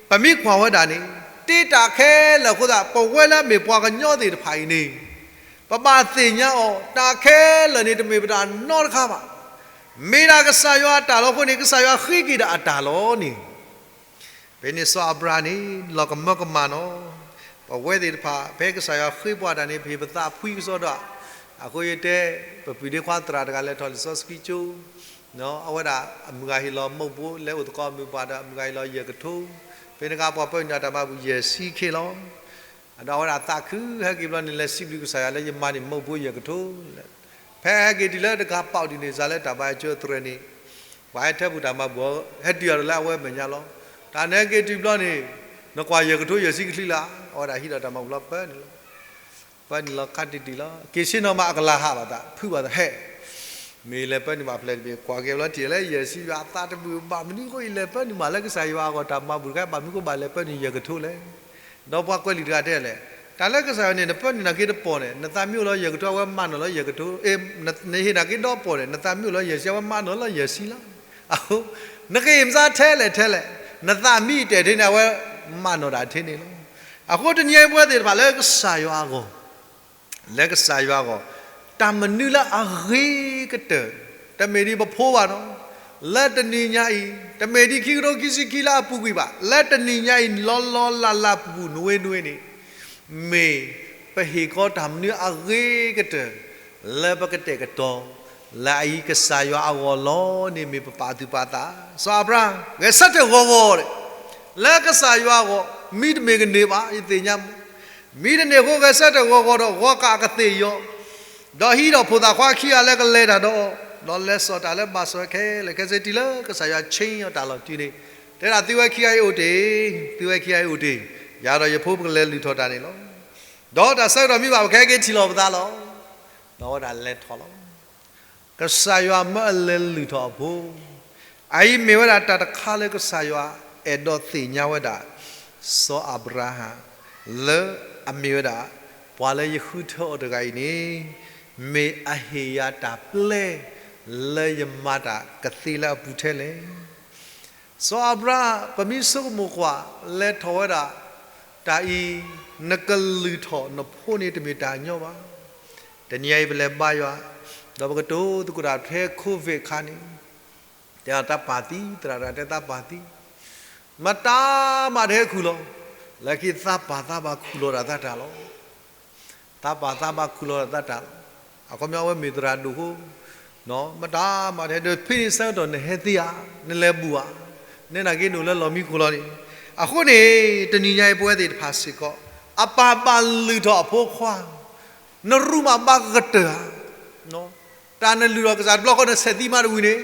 ပမ့ၢ်ကွၢ်ဝဲဒၣ်န့ၣ်, တ့တၢ်ခဲလၢာ်အဃိသတး ပဝဲလၢအမ့ၢ်ပှၤကညီသ့ၣ်တဖၣ်အံၤန့ၣ်, ပဘၣ်သ့ၣ်ညါအီၤ တၢ်ခဲလၢာ်န့ၣ် တမ့ၢ်ပတၢ်နီတခါဘၣ်. မ့ၢ်ဒၣ်ကစၢ်ယွၤအတၢ်လီၤအဃိန့ၣ် ကစၢ်ယွၤဃ့က့ၤဒၣ်အတၢ်လီၤန့ၣ် ဖဲန့ၣ်စီၤအၤဘြၤဟၣ်န့ၣ် လီၤကမၢကမၣ်နီၤ, ပဝဲသ့ၣ်တဖၣ် ဖဲကစၢ်ယွၤဃ့ပှၤတၢ်န့ၣ် ပဟ့ၣ်ပသးဖှံကစီဒီး, အဃိယတဲ, ပပုၢ်ဒ့ခွါသရၣ်တဂၤလဲၤထီၣ်လံာ်စီဆှံကၠိ, အဝဲဒၣ်အမုၢ်ဂၤဟ့ၣ်လီၤမုၢ်ဘိ လဲၤအိၣ်သကိးအမုၢ်ပှၢ်ဒီးအမုၢ်ဂၤဟ့ၣ်လီၤယဲၢ်ကထိ, ဖဲန့ၣ်အခါပှၤပၢနုာ်တၢ်မၤဘူၣ်ယဲၢ်ဆံခံလီၤ. ဒီးအဝဲဒၣ်သးခုဟဲက့ၤဘျီန့ၣ် လဲၤစံးဘျုးကစၢ်ယွၤလၢယမၤန့ၢ်မုၢ်ဘိယဲၢ်ကထိ, ဖဲဟဲက့ၤတုၤလၢတကးပီးဒံးန့ၣ် စးလၢတၢ်ဘါယွၤကၠိအသရၣ်န့ၣ်, ပှၤဟဲထၢဖုၣ်တၢ်မၤဘူၣ်အီၤ ဟဲတုၤအီၤဒီးလၢအဝဲမဲာ်ညါလီၤ. တၢ်နဟဲက့ၤတုၤဘျီန့ၣ်, နကွၢ်ယဲၢ်ကထိယဲၢ်ဆံကချံလၢ်, အဝဲဒၣ်ဟံးဒီးတၢ်မၤဘူၣ်လီၤပၢနုာ်လီၤ, ပၢနုာ်လီၤခါတံၢ်တံၢ်လီၤ, က့ၤဆ့ၣ်နီၤမးအကလၤဟးဘၣ်သး ဖုးဘၣ်သးဟဲ, မ့ၢ်လဲၤပၢနုာ်ဘၣ်ဖျဲၣ်တဘ့ၣ် ကွၢ်က့ၤဘျီထံၣ်လၢယဲၢ်ဆံယွၤအသးတမုာ်ဘၣ် မနုၤအဃိအံၤလဲၤပၢနုာ်မးလၢကစၢ်ယွၤအဂီၢ် တၢ်မၤဘူၣ်တခါ ဘၣ်မနုၤဃိဘၣ်လဲၤပၢနုာ်ယဲၢ်ကထိလဲၣ်. ဒီးပှၤကွဲးလံာ်တဂၤတဲလဲၣ်, တၢ်လၢကစၢ်ယွၤန့ၣ် နပၢနုာ်နာ်က့တပီၢ်န့ၣ် နသးမ့ၢ်အိၣ်လီၤယဲၢ်ကထိ အဝဲမၤနီၣ်လီၤယဲၢ်ကထိ, နဟ့ၣ်နာ်က့ဒီပီၢ်န့ၣ် နသးမ့ၢ်အိၣ်လီၤယဲၢ်ဆံ အဝဲမၤနီၣ်လီၤယဲၢ်ဆံလီၤ. အဃိ နကဟ့ၣ်မ့ၢ်စါထဲလဲၣ်ထဲလဲၣ်, နသးမ့ၢ်တဲာ်ထဲန့ၣ် အဝဲမၤနီၣ်တၢ်ထဲန့ၣ်လီၤ. အဃိတနံၤအံၤပဝဲသ့ၣ်တဖၣ်လၢကစၢ်ယွၤအဂီၢ် လၢကစၢ်ယွၤအဂီၢ်, တၢ်မနုၤလၢအဂ့ၤကတၢၢ်, တမ့ၢ်ဒ်ပဖိဘၣ်နီၤ, လၢတနံၤညါအံၤ, တမ့ၢ်ဒ်ခံကထိခံဆံခံလၢအပူၤကွံာ်ဘၣ်, လၢတနံၤညါအံၤ လီၤလီၤလးလးပူၤပူၤ နွ့နွ့န့ၣ်, မ့ၢ်ပဟ့ၣ်ကီးတၢ်မနုၤအဂ့ၤကတၢၢ် လၢပကတဲာ်ကတီၤ လၢအအံၤကစၢ်ယွၤအဂီၢ်လီၤန့ၣ် မ့ၢ်ပပာ်သူၣ်ပာ်သး, စီၤအၤဘြၤဟၣ် ဂဲၤဆၢထၢၣ်ဂီၤဂီၤဒီး လၢကစၢ်ယွၤအဂီၢ် မံတမ့ၢ်ကန့ၢ်ဘၣ် ယသ့ၣ်ညါမး, မံတန့ၢ်အဃိ ဂဲၤဆၢထၢၣ်ဂီၤဂီၤဒီး ဂီၤကၢ်အကသ့ၣ်ယီၤ, ဒီးဟံးဒီးဖိသၣ်ခွါခံဂၤလၢကလဲၤတၢ်ဒီးအီၤ, ဒီးလဲၤစိာ်တၢ်လၢဘၣ်စီၤခဲလၢာ်ခဲဆ့ တုၤလၢကစၢ်ယွၤဆ့ၣ်နီၤတၢ်လီၤတံၢ်န့ၣ်, တဲဒၣ်သုဝဲခံဂၤအံၤအိၣ်တ့ၢ်, သုဝဲခံဂၤအံၤအိၣ်တ့ၢ်, ယၤဒီးယဖိပကလဲၤလုၢ်ထီၣ်တၢ်န့ၣ်လီၤ. ဒီးတၢ်ဆၢကတီၢ်မံဘၣ် ပကဟဲက့ၤထံၣ်လီၤပသးလီၤ. ဒီးဝဲဒၣ်လဲၤထီၣ်လီၤ. ကစၢ်ယွၤမၢအလဲၤလုၢ်ထီၣ်အဖိ, အအံၤမ့ၢ်ဝဲဒၣ်တၢ်တခါလၢကစၢ်ယွၤအဲၣ်ဒိးသ့ၣ်ညါဝဲဒၣ် စီၤအၤဘြၤဟၣ် လၢအမ့ၢ်ဝဲဒၣ် ပှၤလၢယဃုထၢအီၤတဂၤအံၤန့ၣ် မ့ၢ်အဟ့ၣ်ယၤတၢ်ပျဲ လၢယမၤတၢ်ကသ့လၢအပူၤထဲလဲၣ်. စီၤအၤဘြၤဟၣ် ပမ့ၢ်ဆိကမိၣ်ကွၢ် လဲၤထီၣ်ဝဲဒၣ် တၢ်အံၤ နကလုၢ်ထီၣ်နဖိန့ၣ် တမ့ၢ်တၢ်ညီဘၣ်. တနံၤအံၤပလဲၤဘါယွၤ, ဒီးပကတိၤသကိးတၢ်ဖဲ COVID အခါန့ၣ်, တဲတၢ်ပာ်သံ, သရၣ်တဂၤတဲတၢ်ပာ်သံ, မတၤမးတဟဲခူၣ်လီၤ, လၢခံသးပာ်သးဘၣ်ခူၣ်လီၤဒၣ်သးတၢ်လီၤ. သးပာ်သးဘၣ်ခူၣ်လီၤဒၣ်သးတၢ်လီၤ. အခီပညီအဝဲမ့ၢ်သရၣ်ဒိၣ်ဃိ, မတၤမးတဟဲ, ဒီးဖဲန့ၣ်ဆၢကတီၢ်နဟဲသ့ဧါ, နလဲၤဘူးဧါ, နဲနာ်က့နအိၣ်လၢလီၢ်မံခိၣ်လီၤန့ၣ်. အဃိန့ၣ် တနံၤညါအံၤပဝဲသ့ၣ်တဖၣ်စ့ၢ်ကီး အပၢ်ဘၣ်လုၢ်ထီၣ်အဖိခွါ, နရူၢ်မးဘၣ်ကတၢၢ်ဧါ တၢ်နလုၢ်ထီၣ်ကစၢ်တဘျီဃီနဆဲးသံမးတဝံၤန့ၣ်,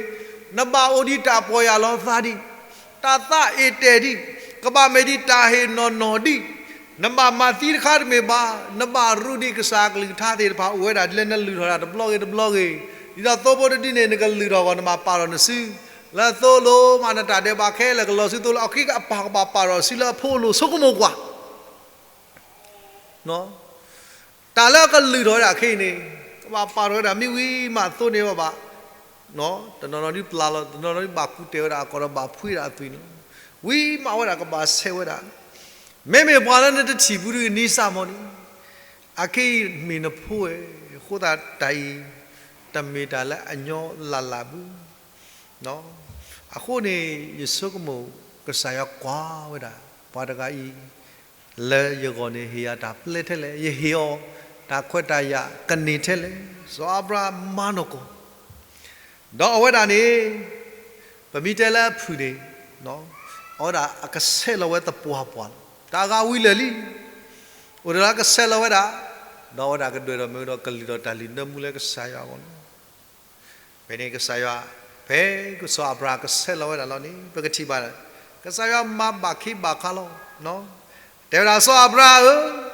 နဘၣ်အိၣ်ဒံးတၢ်ပီၢ်ယၢ်လီၤသးဒံး, တၢ်သးအ့ၣ်တဲာ်ဒံး, ကဘၣ်မ့ၢ်ဒံးတၢ်ဟ့ၣ်နီၢ်နီၢ်ဒံး, နဘၣ်မၤသံတခါတမ့ၢ်ဘၣ်, နဘၣ်ရူၢ်ဒံးကစၢ်အကလုၢ်ကထါသ့ၣ်တဖၣ်အိၣ်ဝဲဒၣ်ဒ်လၢနလုၢ်ထီၣ်တၢ်တဘျီဂ့ၤတဘျီဂ့ၤ, ဒ်သိးသိဖိတဒုန့ၣ် နကလုၢ်ထီၣ်ဂီၢ် နဘၣ်ပာ်ထီၣ်နစု, လၢသိလိၤမးနတၢ်ဒဲးဘးခဲလၢာ်ကလီၤဆူသိလိၤ အခံအပၢ်ကဘၣ်ပာ်ထီၣ်စုလၢအဖိအလိၤ ဆိကမိၣ်ကွၢ် တၢ်လၢအကလုၢ်ထီၣ်ဝဲဒၣ်ခဲအံၤန့ၣ်, ကဘၣ်ပာ်ထီၣ်ဝဲဒၣ်မ့ၢ်ဝံၤမးသိန့ၣ်ဘၣ်ဘၣ်, တနီၤနီၤဒ်ပျၢ်လီၤ, တနီၤနီၤဒ်ဘၣ်ကူတဲာ်ဝဲဒၣ်အကီၢ်ဒီးဘၣ်ဖှံဒၣ်အသွံၣ်န့ၣ်, ဝံၤမးဝဲဒၣ်ကဘၣ်ဆဲးဝဲဒၣ်, မ့မ့ၢ်ပှၤလၢနတထံၣ်ပူၤဒ်နံၣ်စၢ်မီၤန့ၣ်, အခဲအံၤမ့ၢ်နဖိဝဲ, အဃိသတးတၢ်အံၤ တမ့ၢ်တၢ်လၢအညီလၢ်လၢ်ဘၣ် အဃိန့ၣ် ယဆိကမိၣ် ကစၢ်ယွၤကွၢ်ဝဲဒၣ် ပှၤတဂၤအံၤ လၢယဂီၢ်န့ၣ် ဟ့ၣ်ယၤတၢ်ပျဲထဲလဲၣ်, ယဟ့ၣ်အီၤ တၢ်ခွဲးတၢ်ယာ်ကန့ၢ်ထဲလဲၣ်, စီၤအၤဘြၤဟၣ်မၤနီၢ်ကီၢ်, ဒီးအဝဲဒၣ်န့ၣ် ပမ့ၢ်တဲလၢအဖုၣ်န့ၣ်, အဝဲဒၣ်အကဆဲးလီၤဝဲသပှၢ်ပှၢ်လီၤ. တၢ်ဂၤဝံၤလၢာ်လံ, အိၣ်ဒီးလၢအကဆဲးလီၤဝဲဒၣ်, ဒီးအဝဲဒၣ်ကဒွဲၣ်ထီၣ်မ့ၢ်ဒီးကလုၢ်ထီၣ်တၢ်လံၤနၢမူလၢကစၢ်ယွၤအဂီၢ်လီၤ. ဖဲန့ၣ်ကစၢ်ယွၤ, ဖဲစီၤအၤဘြၤဟၣ်ကဆဲးလီၤဝဲဒၣ်လီၤန့ၣ် ပကထံၣ်ဘၣ်, ကစၢ်ယွၤမၤဘၣ်ခ့ဘၣ်ခါလီၤ. တဲဝဲဒၣ် စီၤအၤဘြၤဟၣ်ဧၢ,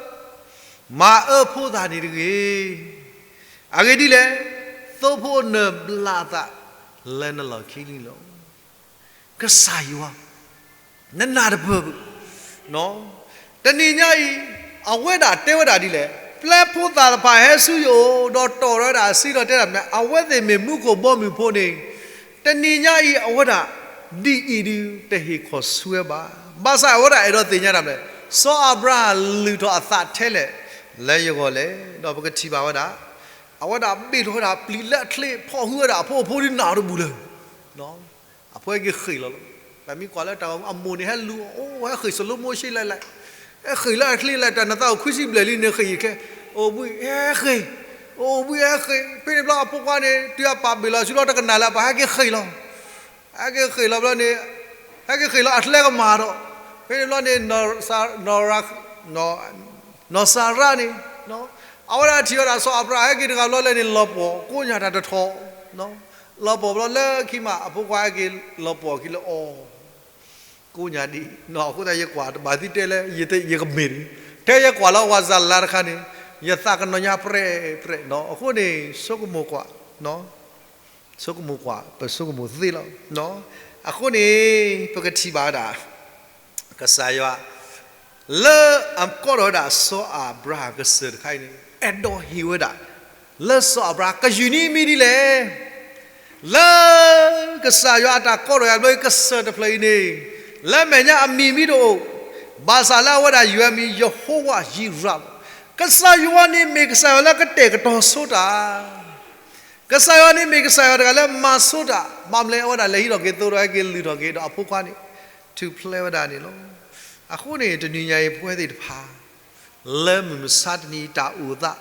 မၤအၢဖိသၣ်န့ၣ်တဂ့ၤ. အဂ့ၢ်ဒ်လဲၣ်, သိဖိနၢ်ဘျးအသးလၢနလီၢ်ခံလံလီၤ. ကစၢ်ယွၤ, နနၢ်တပၢၢ်ဘၣ်. တနံၤညါအံၤ, အဝဲဒၣ်တဲဝဲဒၣ်ဒ်လဲၣ်, ပျဲဖိသၣ်တဖၣ်ဟဲဆူယအိၣ် ဒီးတီၢ်ဝဲဒၣ်အစုဒီးတဲဒၣ်မ့ၢ် အဝဲသ့ၣ်မ့ၢ်မူခိၣ်ဘီမုၢ်ဖိန့ၣ်, တနံၤညါအံၤအဝဲဒၣ် ဒ်အံၤဒုးတဟ့ၣ်ခီၣ်ဆူဝဲဘၣ်. ဘၣ်ဆၣ်အဝဲဒၣ်အဲၣ်ဒိးသ့ၣ်ညါတၢ်မနုၤလဲၣ်, စီၤအၤဘြၤဟၣ်လုၢ်ထီၣ်အသးထဲလဲၣ် လၢယဂီၢ်လဲၣ်. ဒီးပကထံၣ်ဘၣ်ဝဲဒၣ်, အဝဲဒၣ်ဘ့ၣ်ထီၣ်ဝဲဒၣ်ပျံၤလၢအချ့ ဖီၣ်ဟုဝဲဒၣ်အဖိအဖိဒ်နၢ်တဘူၣ်လၢ အဖိဟဲက့ၤဃ့ၢ်လီၤလီၤ. တၢ်မ့ၢ်ကွၢ်လၢတၢ်အမိၢ်န့ၣ်ဟဲလူၤ, အိၣ်ဟဲဃ့ၢ်စလိမိၣ်ဆံးလဲၣ်လဲၣ်, ဟဲဃ့ၢ်လၢအချ့လဲၣ်, တၢ်နသးအိၣ်ခွံဆံဘျဲၣ်လံန့ၣ်ဃ့ၢ်ယံၤခဲ, အိၣ်ဘှံးဟဲဃ့ၢ်, အိၣ်ဘှံးဟဲဃ့ၢ်. ဖဲန့ၣ်ဘျီအဖိခွါန့ၣ် တုၤအပၢ်ဘ့ၣ်လီၤဆူလီၤတကနၣ်လၢအပၢ်ဟဲက့ၤဃ့ၢ်လီၤ. ဟဲက့ၤဃ့ၢ်လီၤဘျီန့ၣ်, ဟဲက့ၤဃ့ၢ်လီၤအချ့ကမၣ်ဒီး, ဖဲန့ၣ်ဘျီန့ၣ် နီၢ်စၤရါန့ၣ်, အဝဲဒၣ်ထံၣ်ဝဲဒၣ်စီၤအၤဘြၤဟၣ်ဟဲက့ၤတဂၤဘျီလဲၣ်န့ၣ် လီၤပှီၢ်, ကိးညါတၢ်တထီၣ်, လီၤပှီၢ်ဘျီလၢခံမး အဖိခွါဟဲက့ၤလီၤပှီၢ်ခံလၢအီၤ, ကိးညါဒ်, အဃိသတးယကွၢ်တဘၣ်သံတဲလၢ ယကမ့ၢ်တဂ့ၤ, ထဲယကွၢ်လၢဝၤစၤလါတခါန့ၣ်, ယသးကနီၣ်ညါပြဲၣ်ပြဲၣ်, အဃိန့ၣ် ဆိကမိၣ်ကွၢ် ဆိကမိၣ်ကွၢ် ပဆိကမိၣ်သ့လီၤ. အဃိန့ၣ် ပကထံၣ်ဘၣ်ဝဲဒၣ် ကစၢ်ယွၤ လၢအကိးထီၣ်ဝဲဒၣ်စီၤအၤဘြၤဟၣ်ကစၢၢ်တခါအံၤန့ၣ် အဲၣ်ဒိးဟ့ၣ်ဝဲဒၣ် လၢစီၤအၤဘြၤဟၣ် ကယုၢ်န့ၢ်မံၤဒ်လဲၣ် လၢကစၢ်ယွၤအတၢ်ကိးထီၣ်အဘျီ ကစၢၢ်တဖျၢၣ်အံၤန့ၣ် လၢမဲာ်ညါအမံၤမ့ၢ်တအိၣ်, ဘၣ်ဆၣ်လၢအဝဲဒၣ်ယွၤမံၤ ယဟိဝၤယံးရးလီၤ. ကစၢ်ယွၤန့ၣ်မ့ၢ်ကစၢ်ယွၤလၢကတဲာ်ကတီၤဆိတၢ်, ကစၢ်ယွၤန့ၣ်မ့ၢ်ကစၢ်ယွၤတဂၤလၢမၤဆိတၢ်, ဘၣ်မနုၤလဲၣ် အဝဲဒၣ်လဲၤဟံးထီၣ်က့ၤသိဒီးဟဲက့ၤလုၢ်ထီၣ်က့ၤဒီးအဖိခွါန့ၣ် ထုးဖျဲးဝဲဒၣ်န့ၣ်လီၤ. အဃိန့ၣ် တနံၤညါအံၤ ပဝဲသ့ၣ်တဖၣ် လၢမုၢ်မဆါတနံၤအံၤ တၢ်အိၣ်သး,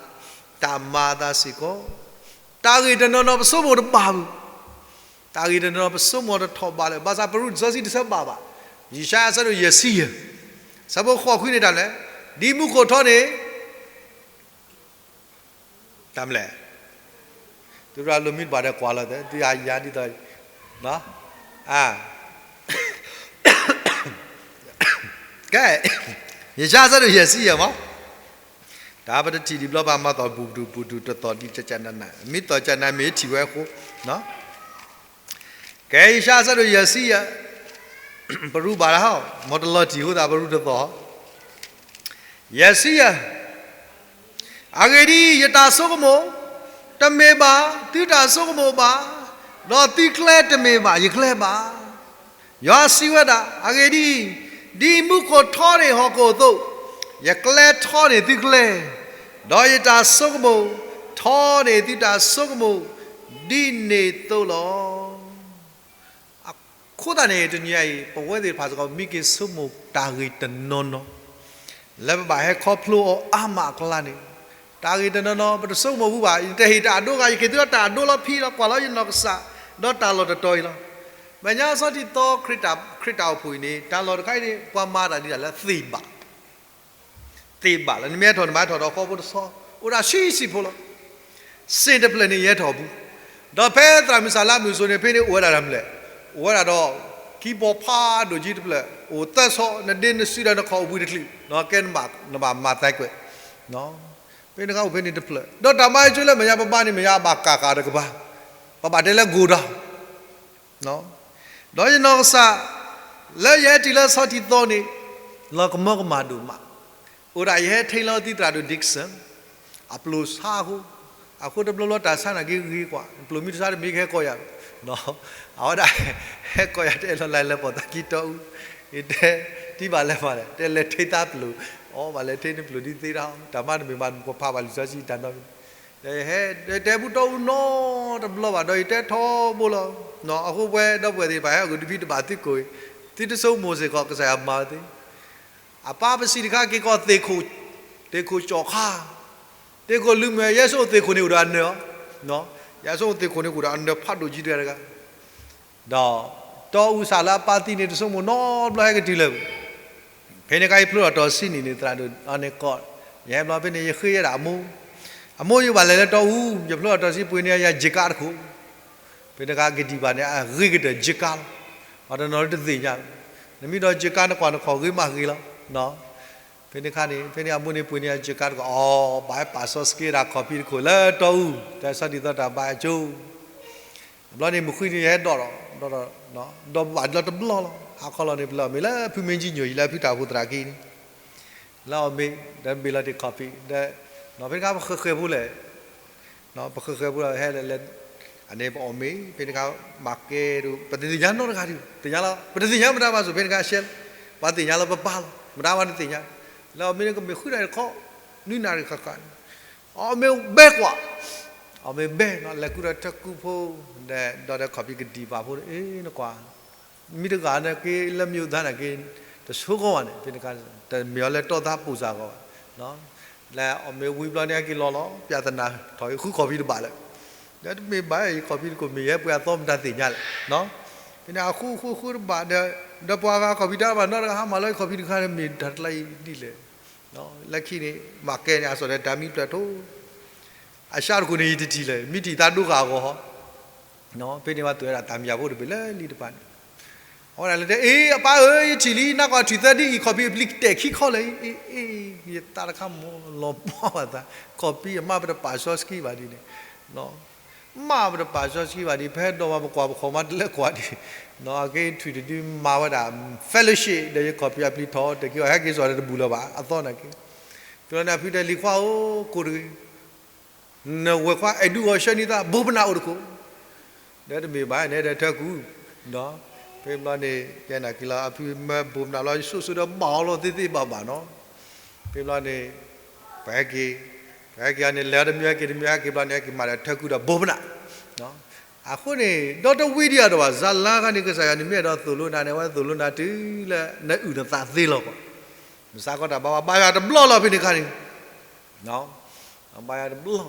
တၢ်မၤအသးစ့ၢ်ကီး, တၢ်ဂ့ၢ်တနီၤနီၤပဆိကမိၣ်တဘၣ်ဘၣ်, တၢ်ဂ့ၢ်တနီၤနီၤပဆိကမိၣ်တထီၣ်ဘၣ်လၢၤ, ဘၣ်ဆၣ်ပရူးစီဆှံတဆၢဘၣ်ဘၣ်. ယၡါယၤအဆၢဒိၣ်ယဲၢ်ဆံယဲၢ်, ဆၢဖိဃိးခွံန့ၣ်တၢ်လဲၣ်, ဒ်မူခိၣ်ထီန့ၣ် တၢ်မလဲၣ်, သုရၤလိမ့ၢ်တဘၣ်ဒီးကွၢ်လီၤသဲး သုယၤယၤဒ်သိး, ကဲ, ယၡါယၤအဆၢဒိၣ်ယဲၢ်ဆံယဲၢ်မး, တၢ်ပတထံၣ်ဒံးဘျီ ပမၤသီၣ်ဘူၣ်ဘူၣ်ဘူၣ်ဘူၣ်တသီၣ်ဒံးကကနန, မ့ၢ်သီၣ်ကနမ့ၢ်ထံၣ်ဝဲအဃိ, ကဲ ယၡါယၤအဆၢဒိၣ်ယဲၢ်ဆံယဲၢ်, ပရူးဘၣ်လၢဟီ, မ်တလီၤတံၢ်အဃိသတး ပရူးတသီၣ်, ယဲၢ်ဆံယဲၢ် အဂ့ၢ်ဒ်အံၤ, ယတၢ်ဆိကမိၣ် တမ့ၢ်ဘၣ် သုတၢ်ဆိကမိၣ်ဘၣ်, ဒီးသုကျဲတမ့ၢ်ဘၣ်ယကျဲဘၣ်. ယွၤစံးဝဲဒၣ်, အဂ့ၢ်ဒ်အံၤ, ဒ်မူခိၣ်ထီန့ၢ်ဟီၣ်ခိၣ်အသိး, ယကျဲထီန့ၢ်သုကျဲ, ဒီးယတၢ်ဆိကမိၣ် ထီန့ၢ်သုတၢ်ဆိကမိၣ် ဒ်န့ၣ်အသိးလီၤ. အဃိသတးန့ၣ် တနံၤအံၤ ပဝဲသ့ၣ်တဖၣ်စ့ၢ်ကီး မ့ၢ်က့ၤဆိကမိၣ်တၢ်ဂ့ၢ်တနီၤနီၤ လၢပဘၣ်ဟဲခီဖျိအီၤအါမးအကျါန့ၣ်, တၢ်ဂ့ၢ်တနီၤနီၤ ပတဆိကမိၣ်ဘူးဘၣ်. ယတဟ့ၣ်တၢ်အဒိဂၤ, ယက့ၤသုလၢတၢ်အဒိလီၤ ဖံလီၤကွၢ်လီၤ ယနီၢ်ကစၢ်, ဒီးတၢ်လီၢ်တတီၤအံၤလီၤ. မဲာ်ညါစီၤတံၤသီ ခရံာ်တၢ်အိၣ်ဖှိၣ်အံၤန့ၣ် တၢ်လီၢ်တခါအံၤန့ၣ် ပှၤမၤတၢ်ဒ်လဲၣ်လၢသ့ၣ်ဘၣ် သ့ၣ်ဘၣ်လၢ နမ့ၢ်ဟဲထီၣ် နဘၣ်ဟဲထီၣ်ဒီးဃီဖိတဆီ, အိၣ်ဒၣ်ဆံးဆံးဖိလီၤ. စ့ၣ်တဖျၢၣ်န့ၣ် ယဟဲထီၣ်ဘူး, ဒီးဖဲသရၣ်မုၣ်စၢ်လါမုၣ်အစိၤန့ၣ် ဖဲန့ၣ်အိၣ်ဝဲဒၣ်တၢ်မလဲၣ်, အိၣ်ဝဲဒၣ်ဒီး ခံဘီဖးဒိၣ်ကံတဖျၢၣ်, အိၣ်သၢဆီ, နဒ့နစုဒီးနခီၣ်အိၣ်ဘှံးတချုး, ကဲနဘၣ်မၤသဲကွဲး, ဖဲန့ၣ်ခါအိၣ်ဖဲန့ၣ်တဖျၢၣ်, ဒီးတၢ်မၤအံၤကၠိလၢမဲာ်ညါပဘါန့ၣ် မဲာ်ညါအဘၣ်ကးကးတကပၤ, ပဘၣ်တဲလၢ go down ဒီးယနီၢ်ကစၢ် လၢယဟဲတုၤလၢစီၤတံၤသီန့ၣ် လီၤကမၢကမၣ်ဒိၣ်မး, အိၣ်ဒၣ်ယဟဲထံၣ်လီၤသုသရၣ်ဒိၣ် Dixon, အပျိၢ်ဆါအဃိ, အဃိတဘျီဘျီတၢ်ဆါနာ်က့ဂ့ၤကွၢ်, ပျိၢ်မ့ၢ်တဆါတမ့ၢ်ကဟဲကီၢ်ယၤ, အဝဲဒၣ် ဟဲကီၢ်ယၤတအဲၣ်လီၤလၢလၢပီၢ်သးခံတီအူ, ယတဲ တံၢ်ဘၣ်လဲၤမးလဲၣ်, တဲလဲၤထံၣ်သးပျိၢ်, အီ ဘၣ်လဲၤထံၣ်နပျိၢ်ဒ်သ့တၢ်, တၢ်မၤတမ့ၢ်မး ပဖးဘၣ်လံာ်စီဆှံတၢ်နီတမံၤ ယဟဲတဲဘူးတီအူနီတဘျီဘၣ်ဒီး ယတဲထီဘိလီၤ. အဃိပဝဲဒီပုၢ်ဝဲၢ်သ့ၣ်တဖၣ် ဟဲအိၣ်ကဒုဖံးတဘၣ်သုကိးအံၤ, သုတဆိကမိၣ်စ့ၢ်ကီး ကစၢ်ယွၤမၤဝဲသ့, အပၢ်ပစံးတခါက့ၤကီး သ့ၣ်ခိၣ်, သ့ၣ်ခိၣ်ကၠီၣ်ခါ, သ့ၣ်ခိၣ်လုၢ်မုၢ် ယဲဆိသ့ၣ်ခိၣ်န့ၣ်အိၣ်ဒီးအနၢၤအီၤ, ယဲဆိသ့ၣ်ခိၣ်န့ၣ်အိၣ်ဒီးအနၢၤဖးဒိၣ်ကံတဂၤတဂၤ ဒီး တီအူစးလၢအပၢ်သံန့ၣ် တဆိကမိၣ်နီတဘျီဟဲကတုၤလၢၤ, ဖဲန့ၣ်အခါ ယဖျိထီၣ်တီၤဆံန့ၣ်န့ၣ် သရၣ်ဒိၣ်အီၤန့ၣ်ကီး, ယဟဲဘျီဖဲန့ၣ် ယဃ့ယဲဒၣ်အမိၢ်, အမိၢ်ယဘၣ်လဲၤလၢတီအူ, ယဖျိထီၣ်တီၤဆံပှ့ၤန့ၢ်ယၤယကါတခိၣ်, ဖဲန့ၣ်အခါကဒံၣ်ဘၣ်န့ၣ် အဂ့ၤကတၢၢ်ယကါလီၤ, ပှၤတနီၤလၢတသ့ၣ်ညါ, နမ့ၢ်ဒီးယကါနကွၢ်နခီၣ်ဂ့ၤမးဂ့ၤလီၤ ဖဲန့ၣ်အခါန့ၣ် ဖဲန့ၣ်အမိၢ်န့ၣ်ပှ့ၤန့ၢ်ယၤယကါတခိၣ် အီ ဘၣ်ဟဲပာ်စီဆှံဒၣ်ခီၣ်ဖံးတခိၣ်လၢတီအူ, တၢ်စီၤတံၤသီတၢ်ဘါအကၠိ တဘျီန့ၣ် မုၢ်ဃုနံၤန့ၣ် ယဟဲဒိးထီၣ်, ဒီး ဒီးဘၣ်လီၤတဘျီလီၤ, ဟါခီလီၤန့ၣ် ပလဲၤအီၣ်မ့ၤလၢဖုမ့ၢ်ကံညိၣ်အံၤ လၢဖုတၢ်အိၣ်ဖှိၣ်သရၣ်ခံန့ၣ်, လၢအီၣ်မ့ၤ ဒီးဘ့ၣ်လီၤတ့ၢ်ခီၣ်ဖံး, ဒီး ဖဲန့ၣ်အခါပဃဲၤဃဲၤဖိလဲၣ်, ပဃဲၤဃဲၤဖိလီၤ ဟဲလၢ အန့ၣ်ပအီၣ်မ့ၤ ဖဲန့ၣ်အခါ မၤကဲဒိၣ် ပတသ့ၣ်ညါနီတဂၤဒံး သ့ၣ်ညါလီၤ ပတသ့ၣ်ညါမတၤမၤစိၤ ဖဲန့ၣ်အခါရှဲလီၤ, ပှၤသ့ၣ်ညါလီၤပပၢ်လီၤ မတၤမၤတသ့ၣ်ညါ, လၢအီၣ်မ့ၤန့ၣ်ကမ့ၢ်ဃုနၣ်ရံၣ်တခီ, နွံနၣ်ရံၣ်ဃၣ်ဃၣ်န့ၣ်, အီၣ်မ့ၤဘဲကွၢ်, အီၣ်မ့ၤဘဲနီၤ လဲၤကူဒီးထၢကုဖိ, ဒီးဒီးခီၣ်ဖံးကဒံၣ်ဘၣ်ဖိ အ့ၣ်နကွၢ် မ့ၢ်တဂၤန့ၣ်က့လၢမ့ၢ်အိၣ်သးန့ၣ်က့ တဆိကီၣ်ဘၣ်န့ၣ် ဖဲန့ၣ်အခါ တမ့ၢ်အီၤလၢတီသးပိၢ်စၢ်ဂီၢ်ဘၣ်, လၢအီၣ်မ့ၤဝံၤဘျီန့ၣ် ဟဲက့ၤလီၤလီၤ ပြဿနာထီၣ်ဃုခီၣ်ဖံးတဘၣ်လၢၤ, ဒီးတမ့ၢ်ဘၣ် ယခီၣ်ဖံးတခိၣ်မ့ၢ်ယဲပှၤအသီမတၤသ့ၣ်ညါလဲၣ်, ဖဲန့ၣ်အဃုဃုဃုတဘၣ်ဒီး, ဒီးပှၤဂၤခီၣ်ဖံးတၢ်ဘၣ်နီတဂၤဟါမၢ်လၢယခီၣ်ဖံးတခါန့ၣ် မ့ၢ်တၢ်တလါအံၤဒ်လဲၣ်, လၢခံန့ၣ် မၤကဲန့ၣ် အစိာ်ဒီးတၢ်မံပျၢၢ်ထိ အရှါတခိၣ်န့ၣ် ယတထံၣ်လၢၤ မ့ၢ်ထံၣ်သးဒိဂၤအဂီၢ်ဟီ, ဖဲန့ၣ်ဝဲတုၤဝဲဒၣ်တၢ်မံၤယၤဖိတဘ့ၣ်လၢလံတပၤန့ၣ်, အဝဲဒၣ်လဲၤတဲ အ့ အပၢ်ဧၢ ယထံၣ်လံ နကွၢ်ထွံၣ်သၢဒ်အံၤ ခီၣ်ဖံးအပျံၤကတဲာ်ခံခီလၢာ်အံၤ, အ့ အ့ ယသးတခါမ့ၢ်လီၤပှီၢ်ဘၣ်သး ခီၣ်ဖံးအမါပတပာ်စီဆှံဘၣ်ဒ်န့ၣ်, မ့ၢ်ပတပာ်စီဆှံဘၣ်ဒံး ဖဲဒီးမၤပကွၢ်ပခီၣ်မၤတလၢကွၢ်ဒံး, အက့ထွံၣ်တဒုမၤဝဲဒၣ် fellowship ဒီးယခီၣ်ဖံးအပျံၤထီၣ် တဲာ်က့ၤအီၤ ဟဲက့ၤစိာ်ဒီးတဘူၣ်လၢၤဘၣ် အသီနာ်က့, တုၤလီၤန့ၣ်အဖုတဲ လံၤခွါဧၢ ကိၢ်တဂ့ၤ, နဝဲၢ်ခွါအဲၣ်ဒူအီၤဆှၢန့ၢ်သး ဘိးပနၢ်အိၣ်တခိၣ်, ဒီးတမ့ၢ်ဘၣ် နဟဲဒီးထၢကူၣ်, ဖဲဘျီန့ၣ် ယဲနာ်က့ၤလီၤ အဖုမၢဘိးပနၢ်လီၤ ယဆိၣ်ဆိၣ်ဒီးဘၣ်အီၤလီၤသ့သ့ဘၣ်ဘၣ်နီၤ, ဖဲဘျီန့ၣ် ပဟဲက့ၤ, ပဟဲက့ၤအီၤန့ၣ် လဲၤအီၤတမံၤဟဲက့ၤတမံၤဟဲက့ၤဘျီန့ၣ် ဟဲက့ၤမၤဒီးထၢကူၣ်ဒီးဘိးပနၢ်, အဃိန့ၣ် ဒီတဝံၤဒံးအဒိးဘၣ် စၢလါခါန့ၣ် ကစၢ်ယွၤန့ၣ်မ့ၢ်အဲၣ်ဒိးသိၣ်လိနၤန့ၣ် အဝဲသိၣ်လိနၤတုၤလၢနအုၣ်နသးသ့လီၤကီး, မစးကီးတၢ်ဘၣ်ဘၣ်ဘၣ်ယွၤတဘျီလီၤဖဲန့ၣ်ခါန့ၣ်, ဘၣ်ယွၤတဘျီ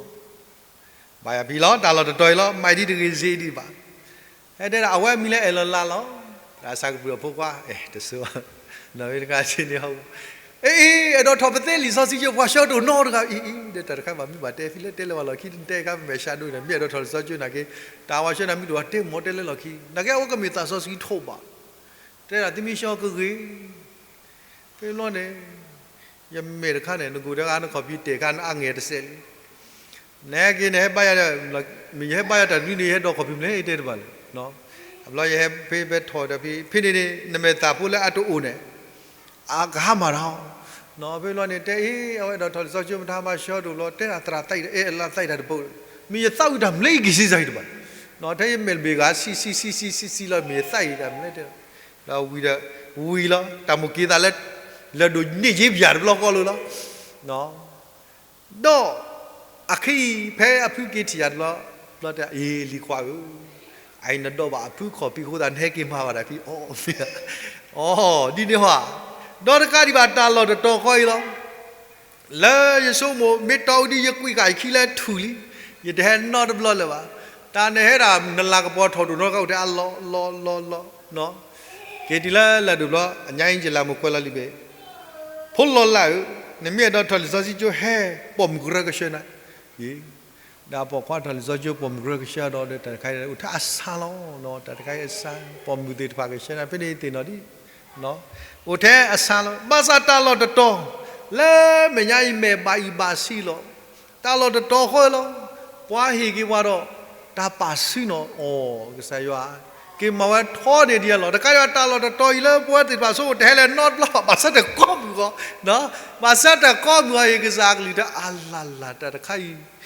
ဘၣ်ယွၤဖံးလီၤ တၢ်လီၢ်တတီၤအံၤလီၤ မၤဒ်တဂ့ၤစ့ဒံးဘၣ်, ဟဲတဲဒၣ် အဝဲမံၤလၢအဲၣ်လီၤလါလီၤ, ဒီးအစၢ်ကပုၢ်အဖိခွါ အဲၣ်တဆိ နီၢ်မ့ၢ်တခါဆ့န့ၣ်ဟီ, အ့ အ့ အဲၣ်ဒိးထီၣ်ပသ့လံာ်စီဆှံကၠိ ပှၤဆှၢတအိၣ်နီတဂၤ အံၤ အံၤ ဒီးတၢ်တခါဘၣ်မုာ်ဘၣ်တဲဖဲလဲၣ်တဲလဲၣ်ဝဲလီၢ်ခံ နတဲခါပမဲာ်ဆှးဒိန့ၣ် မ့ၢ်အဲၣ်ဒိးထီၣ်လံာ်စီဆှံကၠိနာ်က့, တၢ်ဝဲဆှၢနၤမ့ၢ်တအိၣ်တဲမီၤတဲလဲၣ်လီၢ်ခံ, နာ်က့အဝဲကမ့ၢ်သးစီဆှံထိးဘၣ်, တဲဒၣ်သုမ့ၢ်ဆှၢကဂ့ၤ ဖဲဘျီန့ၣ် ယမဲာ်တခါန့ၣ် နကိးတဂၤနခီၣ်ဖံးတဲာ်ခါနအါငဲၤတစဲးလံ, နဟဲက့ၤနဟဲဘါယွၤ, မ့ၢ်ယဟဲဘါယွၤတၢ်တနွံန့ၣ် ယဟဲဒိးခီၣ်ဖံးမနုၤလဲၣ် ယတဲတဘၣ်လၢၤ, အဘျီယဟဲဖဲဖဲထီၣ်ဒီးဖဲ ဖဲန့ၣ်န့ၣ် နမဲာ်သၣ်ဖိလၢအတအိၣ်န့ၣ် အကဟါမၢ်တၢ်, ဖဲဘျီန့ၣ် တဲအ့ အဝဲအဲၣ်ဒိးထီၣ်လံာ်စီဆှံကၠိမတၤမၤဆှၢတအိၣ်လီၤ တဲဒၣ်သရၣ်သးအံၤ အဲၣ်လၢသးအံၤတၢ်တပိ, မ့ၢ်ယသးအံၤတၢ်မနုၤလဲၣ် ယက့ၤစံးစၢ်အံၤတဘၣ်, ထဲယမဲာ်တဘ့ၣ်ဂၤ ဆံးဆံးဆံးဆံးဆံးဆံးလီၤ မ့ၢ်ယသးအံၤတၢ်မနုၤလဲၣ်တဲ, ဒီးဝံၤဒီး ဝံၤလီၤ တၢ်မိၣ်က့ၤသးလၢ လဲၤဒိးန့ၢ်ယ့ၢ်ပၠးတဘျီဃီလၢလီၤ, ဒီး အခဲအံၤ ဖဲအဖုက့ၤထံၣ်ယၤတဘျီ ဘျီတဲ အ့ လံၤခွါဧၢ, အအံၤနဒိးဘၣ်အဖုခီၣ်ဖံးအဃိသတး နဟဲက့ၤမၤဘၣ်တၢ်ဖံး အီ မ့ၢ်ဧါ, အီ ဒ်န့ၣ်ဟီ, ဒီးတကးဒံးဘၣ်တၢ်လီၢ်တတီၤဃီအံၤလီၤ, လၢယဆိကမိၣ် မ့ၢ်တီအူဒ်ယကွံာ်ဃာ်ယခံလၢထူၣ်လံ, ယတဟဲနီတဘျီလၢၤဘၣ်, တၢ်နဟဲဒၣ်နလၤကပီၤထီၣ်ဒိၣ်နီတခါအိၣ်ထဲအလီၤလီၤလီၤလီၤ က့ၤတုၤလၢလၢၢ်ဒိၣ်ဘျီ အညါအံၤယလၢမုၣ်ကွဲးလီၤလံာ်ဘ့ၣ်, ဖိလီၤလးဧၢ, နမ့ၢ်အဲၣ်ဒိးထီၣ်လံာ်စီဆှံကၠိဟဲ ပိာ်မုၣ်ကရၢကဆှၢနၤ, ဒီးပိာ်ခွါထီၣ်လံာ်စီဆှံကၠိ ပိာ်မုၣ်ကရၢကဆှၢဒီး တၢ်တခါအံၤ အိၣ်ထဲအဆါလီၤ, တၢ်တခါအံၤအဆါ ပိာ်မုၣ်သ့ၣ်တဖၣ်ကဆှၢနၤ ဖဲန့ၣ်သ့ၣ်နီၣ်ဒံး အိၣ်ထဲအဆါလီၤ, ဘၣ်ဆၣ်တၢ်လီၢ်တတီၤ လၢမဲာ်ညါအံၤမဲာ်ဘၣ်အံၤဘၣ်ဆံးလီၤ, တၢ်လီၢ်တတီၤဃီလီၤ, ပှၤဟ့ၣ်က့ၤပှၤဒီး တၢ်ပာ်ဆှံနီၤ အီ ကစၢ်ယွၤ က့ၤမၤဝဲထီန့ၢ်ဒံးအလီၢ်, တကးဒံးဘၣ်တၢ်လီၢ်တတီၤအံၤလၢပဝဲသ့ၣ်တဖၣ်ဆိကမိၣ်တဟဲလၢၤနီတဘျီဘၣ်, ဘၣ်ဆၣ်တကိးမုၢ်ဂီၤ, ဘၣ်ဆၣ်တကိးမုၢ်ဂီၤအံၤ ကစၢ်အကလုၢ်တအါလၢ်လၢ် တၢ်တခါအံၤ,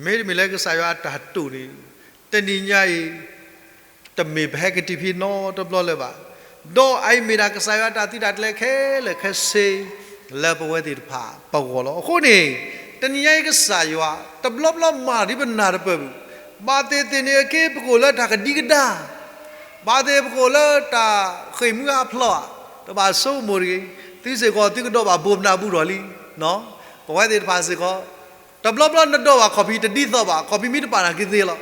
မ့တမ့ၢ်လၢကစၢ်ယွၤအတၢ်တိာ်န့ၣ်, တနံၤညါအံၤ တမ့ၢ်ပဟဲက့ၤတုၤဖဲနီတဘျီလၢၤဘၣ်, ဒီးအအံၤမ့ၢ်ဒၣ်ကစၢ်ယွၤတၢ်သုးတၢ်ကျဲၤခဲလၢာ်ခဲဆ့ လၢပဝဲသ့ၣ်တဖၣ်ပဂီၢ်လီၤ. အဃိန့ၣ် တနံၤညါအံၤကစၢ်ယွၤ တဘျီဘျီမၤဒ်ပနၢ်တပၢၢ်ဘၣ်, ဘၣ်သ့ၣ်သ့ၣ်န့ၣ်အက့ ပကအိၣ်လၢတၢ်ကဒံကဒါ, ဘၣ်သ့ၣ်ပကအိၣ်လၢတၢ်ဃ့ၢ်မုၢ်အါဖျီဧါ, တဘၣ်ဆိကမိၣ်တဂ့ၤ, သုစ့ၢ်ကီးသုကဒိးဘၣ်ဘိးပနၢ်ဘူးထီၣ်လံ, ပဝဲသ့ၣ်တဖၣ်စ့ၢ်ကီး တဘျီဘျီနဒိးဘၣ်ခီၣ်ဖံးတဒ်သိးဘၣ်, ခီၣ်ဖံးမ့ၢ်တပာ်နာ်က့သ့လီၤ.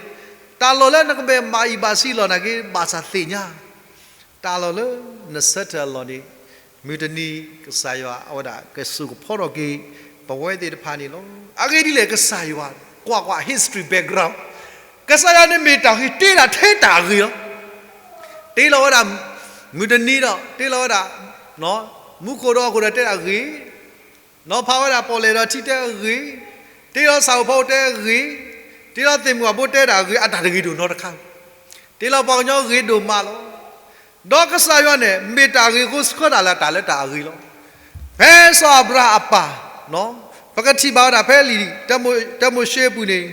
တၢ်လီၢ်လၢနကဘၣ်မၤအံၤဘၣ်ဆံးလီၤနာ်က့ ဘၣ်ဆၣ်သ့ၣ်ညါ, တၢ်လီၢ်လၢနဆၢထၢၣ်အလီၢ်န့ၣ် မုၢ်တနံၤကစၢ်ယွၤအဝဲဒၣ်ကစိာ်ကဖီထီၣ်က့ၤ ပဝဲသ့ၣ်တဖၣ်န့ၣ်လီၤ. အဂ့ၢ်ဒ်လဲၣ် ကစၢ်ယွၤ ကွၢ်ကွၢ် history background, ကစၢ်ယွၤန့ၣ်မ့ၢ်တၢ်ဂ့ၤ တ့ဒၣ်ထဲတၢ်ဂ့ၤလီၤ. တ့လီၤဝဲဒၣ် မုၢ်တနံၤဒီး တ့လီၤဝဲဒၣ် မူခိၣ်ဒီးဟီၣ်ခိၣ်ဒီးတဲဒၣ်ဂ့ၤ, နီၤဖးဝဲဒၣ်ပီၣ်လဲၣ်ဒီးထံတဲဂ့ၤ, တ့လီၤဆၣ်ဧိၤဖီဧိၤတဲဂ့ၤ, တ့လီၤသ့ၣ်မုၢ်အဘိတဲဒၣ်ဂ့ၤ, အတၢ်တဂ့ၤဒိၣ်နီတခါ, တ့လီၤပှၤကညီဂ့ၤဒိၣ်မးလီၤ. ဒီးကစၢ်ယွၤန့ၣ် မ့ၢ်တၢ်ဂ့ၤအဃိ ဆှၢတၢ်လၢတၢ်လၢတၢ်အဂ့ၤလီၤ. ဖဲစီၤအၤဘြၤဟၣ်အပၢ်, ပကထံၣ်ဘၣ်ဝဲဒၣ်ဖဲလံာ်တၢမိၤၡ့အပူၤန့ၣ်,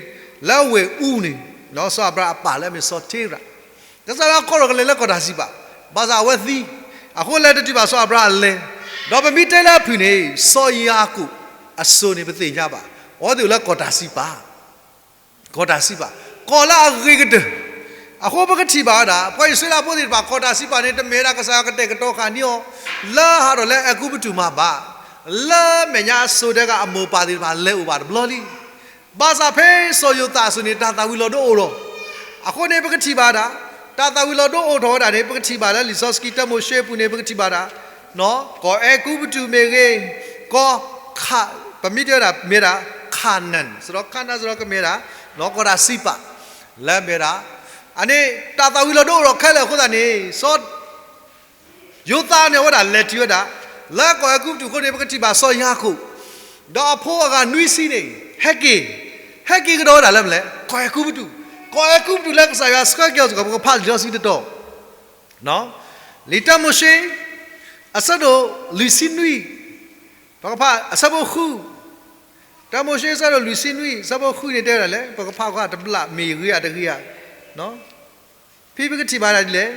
လၢဝ့ၢ်အူန့ၣ်, စီၤအၤဘြၤဟၣ်အပၢ်လၢအမ့ၢ်စီၤထ့ရၣ်, ကစၢ်ယွၤခီထီၣ်ကလဲၤလၢကီၢ်တၢ်စံးပာ်, ဘၣ်ဆၣ်အဝဲသံ, အဃိလဲၤတတုၤဘၣ်စီၤအၤဘြၤဟၣ်လဲၤ, ဒီးပမ့ၢ်တဲလၢအဖုၣ်န့ၣ် စီၤယၤကိာ်အစိၤန့ၣ်ပသ့ၣ်ညါဘၣ်, အဝဲသ့ၣ်အိၣ်လၢကီၢ်တၢ်စံးပာ် ကီၢ်တၢ်စံးပာ်, ကီၢ်လၢအဂ့ၤကတၢၢ်, အဃိပကထံၣ်ဘၣ်ဝဲဒၣ် ပှၤအံၣ်စရ့လးဖိသ့ၣ်တဖၣ် ကီၢ်တၢ်စံးပာ်န့ၣ် တမ့ၢ်ဝဲဒၣ်ကစၢ်ယွၤကတဲာ်ကတီၤဃာ်န့ၢ်အီၤ, လၢဟးထီၣ်လၢအဲၤကူပတူးမးဘၣ်, လၢမဲာ်ညါအစိၤဒဲးကအမိၢ်အပၢ်သ့ၣ်တဖၣ်လဲၤအိၣ်ဘၣ်တဘျီလံ. ဘၣ်ဆၣ်ဖဲစီၤယိၤသးအစိၤန့ၣ် တၢ်သၣ်ဝံၤလီၤဒိအိၣ်ထီၣ်, အဃိန့ၣ် ပကထံၣ်ဘၣ်ဒၣ်, တၢ်သၣ်ဝံၤလီၤဒိအိၣ်ထီၣ်ဝဲဒၣ်န့ၣ် ပကထံၣ်ဘၣ်လၢလံာ်စီဆှံတၢမိၤၡ့အပူၤန့ၣ် ပကထံၣ်ဘၣ်ဒၣ် ကီၢ်အဲၤကူပတူးမ့ၢ်ဂ့ၤ, ကီၢ်, ပမ့ၢ်တဲဝဲဒၣ်မ့ၢ်ဒၣ် ခၣ်နၣ်, စရီခၣ်နၣ်စရီကမ့ၢ်ဒၣ်, ကီၢ်တၢ်စံးပာ်, လၢမ့ၢ်ဒၣ်, အန့ၣ် တၢ်သၣ်ဝံၤလီၤဒိအိၣ်ထီၣ်ခဲလၢာ်အဃိသတးန့ၣ် စီၤ ယိၤသးန့ၣ်အဝဲဒၣ်လဲၤတုၤဝဲဒၣ်, လၢကီၢ်အဲၤကူပတူးအဃိန့ၣ် ပကထံၣ်ဘၣ်စီၤယၤကိာ်, ဒီးအဖိအဂၤနွံဆံန့ၣ် ဟဲက့ၤ, ဟဲက့ၤကဒီးဝဲဒၣ်လၢမနုၤလဲၣ်, ကီၢ်အဲၤကူပတူး, က ကီၢ်အဲၤကူပတူးလၢကစၢ်ယွၤဆှၢက့ၤအီၤစ့ၢ်ကီး ပကဖးလံာ်စီဆှံတတီၤ, လံာ်တၢမိၤၡ့ အဆၢဒိၣ်လွံၢ်ဆံနွံ, ပကဖးအဆၢဖိဃု, တၢမိၤၡ့အဆၢဒိၣ်လွံၢ်ဆံနွံ အဆၢဖိဃုန့ၣ်တဲဝဲဒၣ်လဲၣ်, ပကဖးကွၢ်တဘျီမ့ၢ်ဂ့ၤဧါတဂ့ၤဧါ, ဖဲပကထံၣ်ဘၣ်ဒၣ်ဒ်လဲၣ်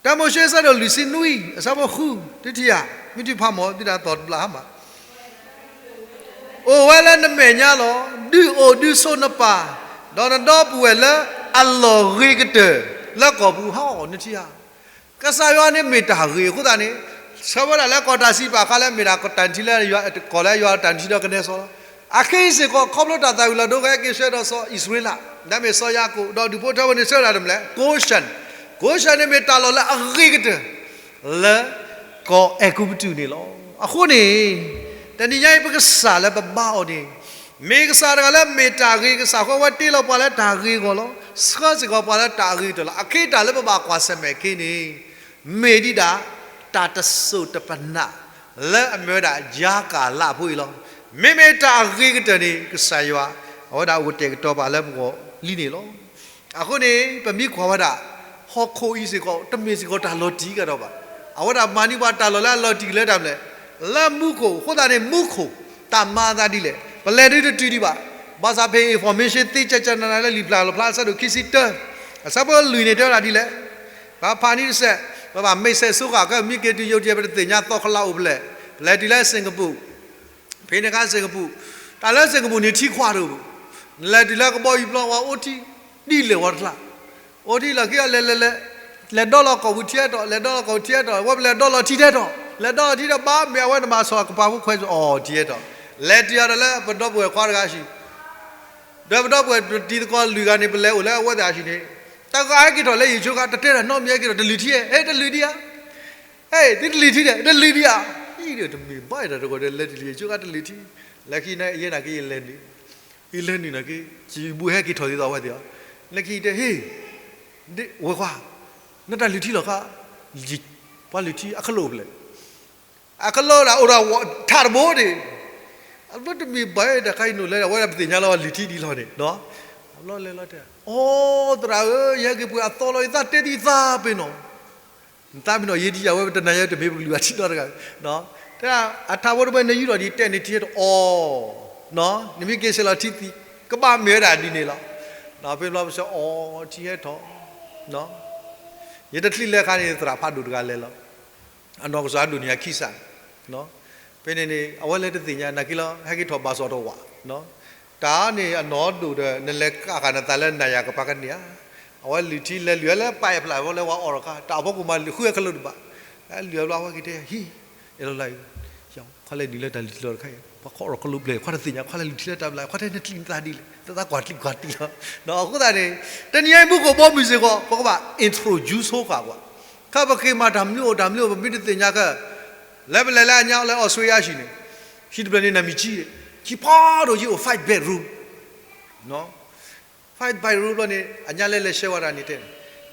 တၢမိၤၡ့အဆၢဒိၣ်လွံၢ်ဆံနွံ အဆၢဖိဃု, တထံၣ်ဧါ, မ့ၢ်တထံၣ်ဖးမီၤ သုတၢ်သီၣ်တဘျီဟါမၢ်, အိၣ်ဝဲလၢနမဲာ်ညါလီၤ. ဒုးအိၣ်ဒုးဆိးနပၢ်, ဒီးနဒီပုၢ်ဝဲၢ်လၢအလီၢ်ဂ့ၤကတၢၢ်လၢကီၢ်ပူၤဟီ နထံၣ်ဧါ. ကစၢ်ယွၤန့ၣ်မ့ၢ်တၢ်ဂ့ၤအဃိသတးန့ၣ်, ဆၢဝဲဒၣ်လၢကီၢ်တၢ်စံးပာ်အခါလၢမ့ၢ်ဒၣ်ကီၢ်တၢ်ထံလၢယွၤ, ကီၢ်လၢယွၤတၢ်ထံဒီးကနဲစီလီၤ. အခဲအံၤစ့ၢ်ကီး ခီဖျိတၢ်သၣ်ဝံၤလီၤဒိကဲက့ၤဆှၢဒီးစီၤအံၣ်စရ့လး, ဒ်မ့ၢ်စီၤယၤကိာ် ဒီးဒူၣ်ဖိထၢဖိန့ၣ်ဆှၢဝဲဒၣ်တမလဲၣ်, ကိရှၢၣ်, ကိရှၢၣ်န့ၣ်မ့ၢ်တၢ်လီၢ်လၢအဂ့ၤကတၢၢ် လၢကီၢ်အဲၤကူပတူးန့ၣ်လီၤ. အဃိန့ၣ်, တနံၤညါအံၤပကစၢ်လၢပဘါအီၤန့ၣ်, မ့ၢ်ကစၢ်တဂၤလၢမ့ၢ်တၢ်ဂ့ၤကစၢ်အဃိ အဝဲတ့လီၤပှၤလၢတၢ်ဂ့ၤအဂီၢ်လီၤ. ဆှၢစ့ၢ်ကီးပှၤလၢတၢ်အဂ့ၤကတၢၢ်လီၤ. အခဲအံၤတၢ်လၢပဘၣ်ကွၢ်ဆၢၣ်မဲာ်ခဲအံၤန့ၣ်, မ့ၢ်ဒ်ဒၣ် တၢ်တစိၢ်တပနၢ် လၢအမ့ၢ်ဝဲဒၣ်ယါကၤလးဖိအံၤလီၤ. မ့မ့ၢ်တၢ်အဂ့ၤကတၢၢ်န့ၣ် ကစၢ်ယွၤ အဝဲဒၣ်အိၣ်ကတဲာ်ကတီၤပာ်လၢပဂီၢ်လံန့ၣ်လီၤ. အဃိန့ၣ် ပမ့ၢ်ကွၢ်ဝဲဒၣ် ဟီၣ်ခိၣ်အံၤစ့ၢ်ကီး တမ့ၢ်စ့ၢ်ကီးတၢ်လီၤတံၢ်ကဒီးဘၣ်. အဝဲဒၣ်မၤန့ၢ်ပှၤတၢ်လီၢ်လၢအလီၤတံၢ်ကလဲၤတၢ်မလဲၣ်, လၢမူခိၣ်, အဃိသတးန့ၣ် မူခိၣ် တၢ်မၤအသးဒ်လဲၣ် ပလဲၤဒုးတတုၤဒံးဘၣ်. ဘၣ်ဆၣ်ဖဲ information သ့ကၠၢကၠၢနၤနၤလၢလံာ်ဖျါလီၤဖျါအဆၢဒိၣ်ခံဆံတၢ အဆၢဖိလွံၢ်န့ၣ်တဲဝဲဒၣ်ဒ်လဲၣ်, ပဖးန့ၣ်တစဲး, ပဘၣ်မ့ၢ်စဲးစိဃာ်ကဲ မ့ၢ်က့ၤတုၤယိၤတယဲၢ် ပတသ့ၣ်ညါသီခလးအိၣ်ဖဲလဲၣ်, ပလဲၤတုၤလၢစ့ၣ်ကပူၤ ဖဲန့ၣ်အခါစ့ၣ်ကပူၤ, တၢ်လၢစ့ၣ်ကပူၤန့ၣ်ထံခွးတအိၣ်ဘၣ်. နလဲၤတုၤလၢကဘီယူၤပျီ ဝဲအိၣ်ထံဒ်လဲၣ်ဝဲတကျါ, အိၣ်ထံလီၢ်ခံအီၤလဲၤလဲၤလဲၤ, လဲၤဒီလီၤကီၢ်ပူၤထံအဲၣ်တီ, လဲၤဒီလီၤကီၢ်ပူၤထံအဲၣ်တီ, ဝဲပလဲၤဒီလီၤထံထဲတီ, လဲၤဒီလီၤထံထဲဘၣ် မ့ၢ်အဝဲန့ၣ်မၤစီၤကပၤဖိခွဲးအီၤထံအဲၣ်တီ, လဲၤတုၤအီၤဒီးလၢပဒီပုၢ်ဝဲၢ်ခွါတဂၤအဟံၣ် ဒီးပဒီပုၢ်ဝဲၢ်တံၤသကိးလွံၢ်ဂၤန့ၣ် ပလဲၤအိၣ်လၢအဝဲသ့ၣ်အဟံၣ်န့ၣ်, တဂၤဟဲက့ၤထီၣ်လၢယဆိကမိၣ် တတဲတၢ်နီတမံၤ ဟဲက့ၤထီၣ်တလုၢ်ထံ, ဟဲတလုၢ်ဒံးဧါ, ဟဲသုတလုၢ်ထံဒီး တလုၢ်ဒံးဧါ, အံၤဒီးတမ့ၢ်ဘၣ်တၢ်တဂီၢ်ဒီး လဲၤတလုၢ်ယဆိကမိၣ်တလုၢ်ထံ, လၢခံန့ၣ် ယဲနာ်က့ယလဲၤနုာ်, ယလဲၤနုာ်နာ်က့ ယဘူးဟဲက့ၤထီၣ်ဒ်သိးအဝဲသ့ၣ်အီၤ, လၢခံတဲ ဟ့ၣ် ဝဲၤကွၢ်, နတၢ်လုၢ်ထံလီၤခါ, ပှၤလုၢ်ထံအကလိၣ်ဖဲလဲၣ် အကလီဒၣ်အိၣ်ဒီးထးတဘိန့ၣ်, အဘျီတမ့ၢ်ဘၣ်တၢ်ခါအံၤနိၣ်လဲၣ် အဝဲဒၣ်ပသ့ၣ်ညါလီၤလုၢ်ထံဒ်လီၤန့ၣ်, အဘျီလဲၤလီၤတဲ, အိ သရၣ်ဧၢ, ယဟဲက့ၤပှ့ၤအသီလီၤ ယသးတဲဒ်ယသးပ့ၤနီၣ်, နသးပ့ၤနီၣ်ယဲဒ်ယဝဲ ပတနၤယဲတမ့ၢ်ပကလုၢ်ဘၣ်ထံနီတဂၤ, တဲအထးဖိတဘိန့ၣ် နယူးထီၣ်ဒ်တဲန့ၣ်ထံဟဲထီၣ်အီၤ, နမ့ၢ်က့ၤဆဲးလီၤထံသံး ကဘၣ်မ့ၢ်ဝဲဒၣ်ဒ်န့ၣ်လီၤ, ဖဲဘျီပစံးအီၤထံဟဲထီၣ်, ယတချံးလဲၤခါန့ၣ် သရၣ်ဖးဒိၣ်တဂၤလဲၤလီၤ အနီၢ်ကစၢ်ဒိၣ်န့ၢ်အခံစး, ဖဲန့ၣ်န့ၣ် အဝဲလဲၤတသ့ၣ်ညါ နာ်က့လီၤ ဟဲက့ၤထီၣ်ဘၣ်စီၣ်တဝး, တၢ်န့ၣ်အနီၢ်ဒိၣ်ဒီး နလဲၤကးဃာ်နသးလၢနၤယၤကပၤကန့ၢ်ဧါ, အဝဲလုၢ်ထံလဲၤလုၢ်ဝဲလၢပၢ်အဲၣ်ဖျၢၣ်ဝဲလၢဝဲအီၣ်တခါ တၢ်အဖီခိၣ်မးလုၢ်ဃုဝဲခလိာ်တဘၣ်, လုၢ်ဝဲဘျီအဝဲက့ၤတဲ ဟံၣ်, အဲၣ်လီၤလၢ ခွါလဲၤနုာ်လၢတၢ်လုၢ်ထံလီၤတခါအံၤ ပှၤခီအီၣ်ခလိာ်ဘျဲၣ် ခွါတသ့ၣ်ညါ ခွါလဲၤလုၢ်ထံလၢတၢ်ဘျါ ခွါတဲနတၢ်လုၢ်နသးဒ်လဲၣ် တၢ်သးကွၢ်တံၢ်ကွၢ်တံၢ်လီၤ, အဃိသတးန့ၣ် တနံၤအံၤမူခိၣ်ဘီမုၢ်စ့ၢ်ကီး ပကဘၣ် introduce ဆိဃာ်ကွၢ်, ခဲပဃ့မၤတၢ်မနုၤအိၣ်တၢ်မနုၤအိၣ် ပမ့ၢ်တသ့ၣ်ညါခဲ လၢပလဲၤလၢအညါလၢ Australia ဟံၣ်န့ၣ်, ဟံၣ်တဖျၢၣ်န့ၣ် နမံၤကံ, ဟံၣ်ဖးဒိၣ်ကံအိၣ် five bedroom, five bedroom ဘျီန့ၣ် အညါလဲလဲၤဆှၢဝဲဒၣ်န့ၣ်တဲ,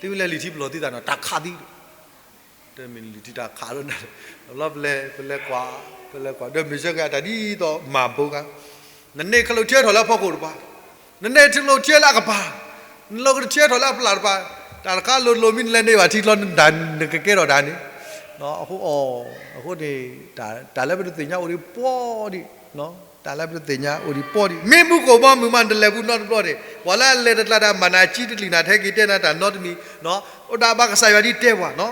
သုမ့ၢ်လဲၤလုၢ်ထံပလီၢ်သုသးနီၤ တၢ်ခးသံ, တမ့ၢ်လုၢ်ထံတၢ်ခးလီၤနၤ, လီၤပလဲၤ ပလဲၤကွၢ်, ပလဲၤကွၢ် ဒီးမ့ၢ်ဆၢက့ၤအတၢ်ဒ်သိးမၤဘိခါ, နန့ၢ်ခလိာ်ထံထီၣ်လၢအဖီခိၣ်တပၤ, နန့ၢ်ခလိာ်ထံလၢအကပၤ, နလီၤကထံထီၣ်လၢအပျၢ်တပၤ, တၢ်တခါလိၤလိၤမ့ၢ်နလဲၤန့ၢ်ဘၣ်ထံကျီ နကကဲထီၣ်တၢ်န့ၣ်, အဃိအီၤ, အဃိန့ၣ်, တၢ်လၢပတသ့ၣ်ညါအိၣ်ဒံးပှီၢ်ဒံး တၢ်လၢပတသ့ၣ်ညါအိၣ်ဒံးပှီၢ်ဒံး မ့ၢ်မူခိၣ်ဘီမုၢ်မး နတလဲၤဘူးနီတဘျီန့ၣ် ပှၤလၢအလဲၤတကျါတၢ်မၤနၤကံတကလုာ်နၤ တဟဲက့ၤတဲနၤတၢ်နီတမံၤ, အိၣ်ဒၣ်ဘၣ်ကစၢ်ယွၤဒ်တဲပှၤနီၤ,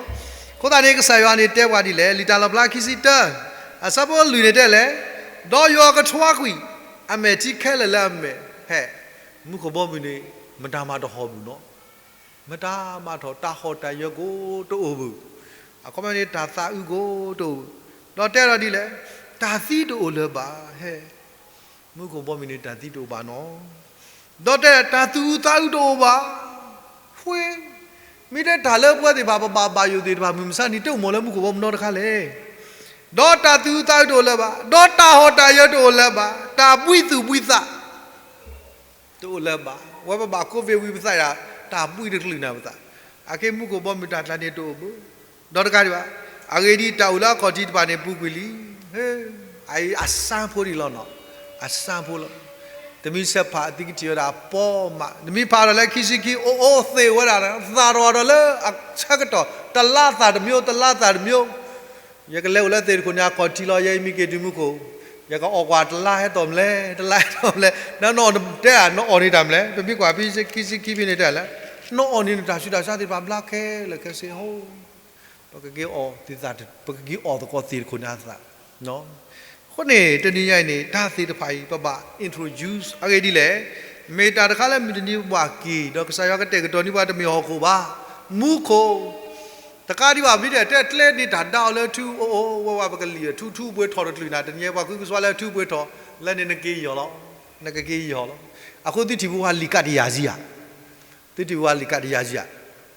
အဃိသတးန့ၣ် ကစၢ်ယွၤန့ၣ်တဲပှၤဒ်လဲၣ် လံာ်တၢ်လီၣ်ဖျါခံဆံတၢ အဆၢဖိလွံၢ်န့ၣ်တဲလဲၣ်, ဒီးယွၤကထွါကွံာ် အမဲာ်ထံခဲလၢာ်လၢအမဲာ်, ဟဲ, မူခိၣ်ဘီမုၢ်န့ၣ် မတၤမၤတဟီၣ်ဘၣ်နီၤ မတၤမၤထီၣ် တၢ်ဟီၣ်တၢ်ယၢၤကိးတအိၣ်ဘၣ်, အခီပညီန့ၣ် တၢ်သးအုးကိးတအိၣ်ဘၣ်, ဒီးတဲဒီးဒ်လဲၣ်, တၢ်သံတအိၣ်လၢၤဘၣ်, ဟဲ, မူခိၣ်ဘီမုၢ်န့ၣ် တၢ်သံတအိၣ်ဘၣ်နီၤ, ဒီးတဲ တၢ်သူၣ်အုးသးအုးတအိၣ်ဘၣ်, ဃ့, မ့ၢ်တဲတၢ်လၢပဝဲသ့ၣ်တဖၣ် ပဘၣ်ဘၣ်ယိၣ်သ့ၣ်တဖၣ် မုၢ်မဆါန့ၣ် တအိၣ်မီၤလၢမူခိၣ်ဘီမုၢ်နီတခါလဲၣ်, ဒီးတၢ်သူၣ်အုးသးအုးတအိၣ်လၢၤဘၣ်, ဒီးတၢ်ဟီၣ်တၢ်ယၢၤတအိၣ်လၢၤဘၣ်, တၢ်ဘှံးသူၣ်ဘှံးသး တအိၣ်လၢၤဘၣ်, ဝဲပဘၣ် COVID ဝံၤပသးဒၣ် တၢ်ဘှံးတကလုာ်နၤပသး, အခဲမူခိၣ်ဘီမုၢ်တၢ်ကျါန့ၣ်တအိၣ်ဘၣ်, ဒီးတကးဒံးဘၣ်, အဂ့ၢ်ဒ်အံၤ တၢ်အိၣ်လၢအခီၣ်ထံးတဖၣ်န့ၣ် ပူၤကွံာ်လံ, ဟဲ, အအံၤအစၢ်ဖိဒံးလီၤနီၤ, အစၢ်ဖိလီၤ. တမံၤဆဲးဖးအသုကထံၣ်ဝဲဒၣ်အပီမး, တမံၤဖးဒီးလၢခံဆံခံ အိၣ်အိၣ်သ့ဝဲဒၣ်, သးတဝးဒီးလၢအဆၢကတီၢ် တလါသးတမျိုး တလါသးတမျိုး ယကလဲၤအိၣ်လၢသ့ၣ်တခိၣ်န့ၣ် အခီၣ်ထံးလီၤ, ယဲအံၤမ့ၢ်က့ၤတုၤမူခိၣ်, ယကအီၣ်ကွၢ်တလါဟဲတီၢ်မလဲၣ်, တလါဟဲတီၢ်မလဲၣ်, နနအီၣ်တဲ နအီၣ်န့ၢ်တၢ်မလဲၣ်, ပမ့ၢ်ကွၢ်ဖဲခံဆံခံဖဲန့ၣ်တဲလဲၣ်, နအီၣ်န့ၢ်နတၢ်ဆူးတၢ်ဆါသ့ၣ်တဖၣ်ဘျါခဲလၢာ်ခဲဆ့ဟီ, ပကက့ၤအီၣ်သ့ၣ်သး, ပကက့ၤအီၣ်သကိးသ့ၣ်တခိၣ်န့ၣ်အသး အဃိန့ၣ် တနံၤညါအံၤန့ၣ် တၢ်သ့ၣ်တဖၣ်အံၤ ပဘၣ် introduce အဂ့ၢ်ဒ်လဲၣ်, မ့ၢ်တၢ်တခါလၢမုၢ်တနံၤပဘၣ်က့ၤ ဒီးကစၢ်ယွၤကတဲာ်ကတီၤန့ၢ်ပှၤတမ့ၢ်ဟီၣ်ခိၣ်ဘၣ်, မူခိၣ်, တကးဒံးဘၣ် မ့ၢ်တဲကျဲန့ၣ်တၢ်ဒါအီၤလၢထူအိၣ်အိၣ်ဝဲဝဲ ပကလံၣ်ထူထူပှ့ၤထီၣ်တကလုာ်နၤ, တနံၤညါပှၤဃုကဆှီလၢထူပှ့ၤထီၣ်, လၢန့ၣ်နက့ၤယီၢ်လီၤ, နကက့ၤယီၢ်လီၤ. အဃိသုထံၣ်ပူၤဝဲလံာ်ကးတယၤစံဧါ သုထံၣ်ပူၤဝဲလံာ်ကးတယၤစံဧါ,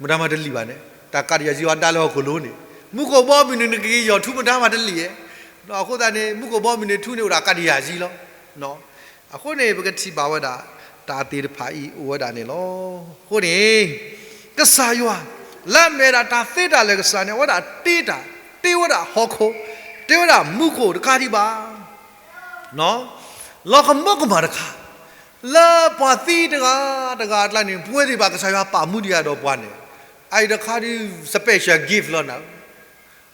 မတၤမၤတလံာ်ဘၣ်န့ၣ်, တၢ်ကးတယၤစံဝဲဒါလၢဟီၣ်ခိၣ်လိၤန့ၣ်, မူခိၣ်ဘီမုၢ်န့ၣ် နကက့ၤယီၢ်ထူမတၤမၤတလံာ်ဧါ, အဃိသတးန့ၣ် မူခိၣ်ဘီမုၢ်န့ၣ် ထူန့ၣ်အိၣ်ဒၣ်ကးတယၤစံလီၤ. အဃိန့ၣ် ပကထံၣ်ဘၣ်ဝဲဒၣ် တၢ်သ့ၣ်တဖၣ်အံၤအိၣ်ဝဲဒၣ်န့ၣ်လီၤ. အဃိန့ၣ် ကစၢ်ယွၤ လၢအမ့ၢ်ဝဲဒၣ်တၢ်သ့တၢ်လၢာ်ကစၢ်န့ၣ် အဝဲဒၣ်တ့တၢ်, တ့ဝဲဒၣ်ဟီၣ်ခိၣ်, တ့ဝဲဒၣ်မူခိၣ်တကးဒံးဘၣ် လီၤကမၢကမၣ်တခါ လၢပှၤသံတဂၤတဂၤအကျါန့ၣ် ပဝဲသ့ၣ်တဖၣ်ကစၢ်ယွၤပာ်မူဒံးယၤဒီးပှၤန့ၣ်, အအံၤတခါဒုး special gift လီၤနၤ,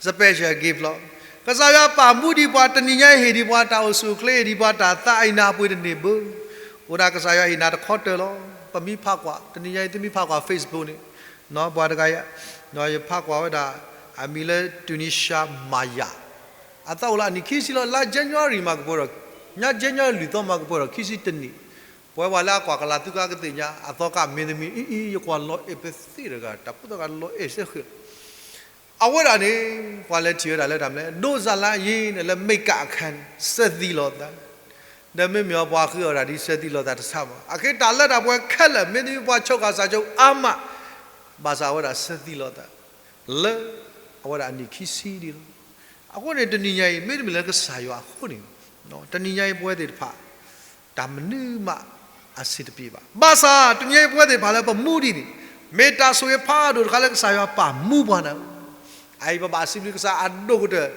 special gift လီၤ. ကစၢ်ယွၤပာ်မူဒံးပှၤ တနံၤညါအံၤဟ့ၣ်ဒံးပှၤတၢ်အိၣ်ဆူၣ်အိၣ်ချ့ ဟ့ၣ်ဒံးပှၤတၢ်သးအံၤနၢ်ပှ့ၤတန့ၢ်ဘၣ်, အိၣ်ဒၣ်ကစၢ်ယွၤဟ့ၣ်နၤတခီတၢၢ်လီၤ. ပမ့ၢ်ဖးကွၢ် တနံၤညါအံၤသုမ့ၢ်ဖးကွၢ် Facebook န့ၣ်, ပှၤတဂၤယၤ, ယဖးကွၢ်ဝဲဒၣ် အမံၤလၢ Tunisia Maya အသးအိၣ်လၢအနံၣ်ခံဆံလီၤ. လါ January မၤကပှဲၤဒီး, ညါ January လွံၢ်သီမၤကပှဲၤဒီး ခံဆံတနံၣ်, ပဝဲပှၤလၢအကွၢ်ကလၤသုကါကသ့ၣ်ညါ, အသီကါမ့ၢ်တမံၤအံၤအံၤ ယကွၢ်လီၤအဲၣ်ပသ့ၣ်တဂၤ တၢ်ဖိသၣ်ဂၤလီၤအဲၣ်စဲဃဲၤလီၤ. အဝဲဒၣ်န့ၣ် ပှၤလဲၤထံၣ်ဝဲဒၣ်လၢတၢ်မနုၤလဲၣ်, ဒိးစၢ်လါယ့ၤန့ၣ် လၢ makeup အခါန့ၣ် စၢသံလိာ်သး, ဒီးမ့မ့ၢ်အီၤပှၤဃုအီၣ်ဒၣ်ဒ်စၢသံလိာ်သးတဆါမး, အဃိတၢ်လၢတၢ်ပှဲၤခဲလၢာ် မ့တမ့ၢ်ပှၤဆိကမိၣ်စၢ်ဆိကမိၣ်အါမး, ဘၣ်ဆၣ်အဝဲဒၣ်စၢသံလိာ်သး လၢ အဝဲဒၣ်အနံၣ်ခံဆံဒံးလီၤ. အဃိန့ၣ် တနံၤညါအံၤ မ့တမ့ၢ်လၢကစၢ်ယွၤအဃိန့ၣ်, တနံၤညါအံၤပဝဲသ့ၣ်တဖၣ် တၢ်မနုၤမးအဆင်တပြေဘၣ်. ဘၣ်ဆၣ်တနံၤညါအံၤပဝဲသ့ၣ်တဖၣ်လၢပမူဒံးန့ၣ် မ့ၢ်တၢ်ဆိၣ်ဂ့ၤဖးဒိၣ်တခါလၢကစၢ်ယွၤပာ်မူပှၤနၤဧၢ, အအံၤပဘၣ်စံးဘျုးကစၢ်အဒိၣ်ကတၢၢ်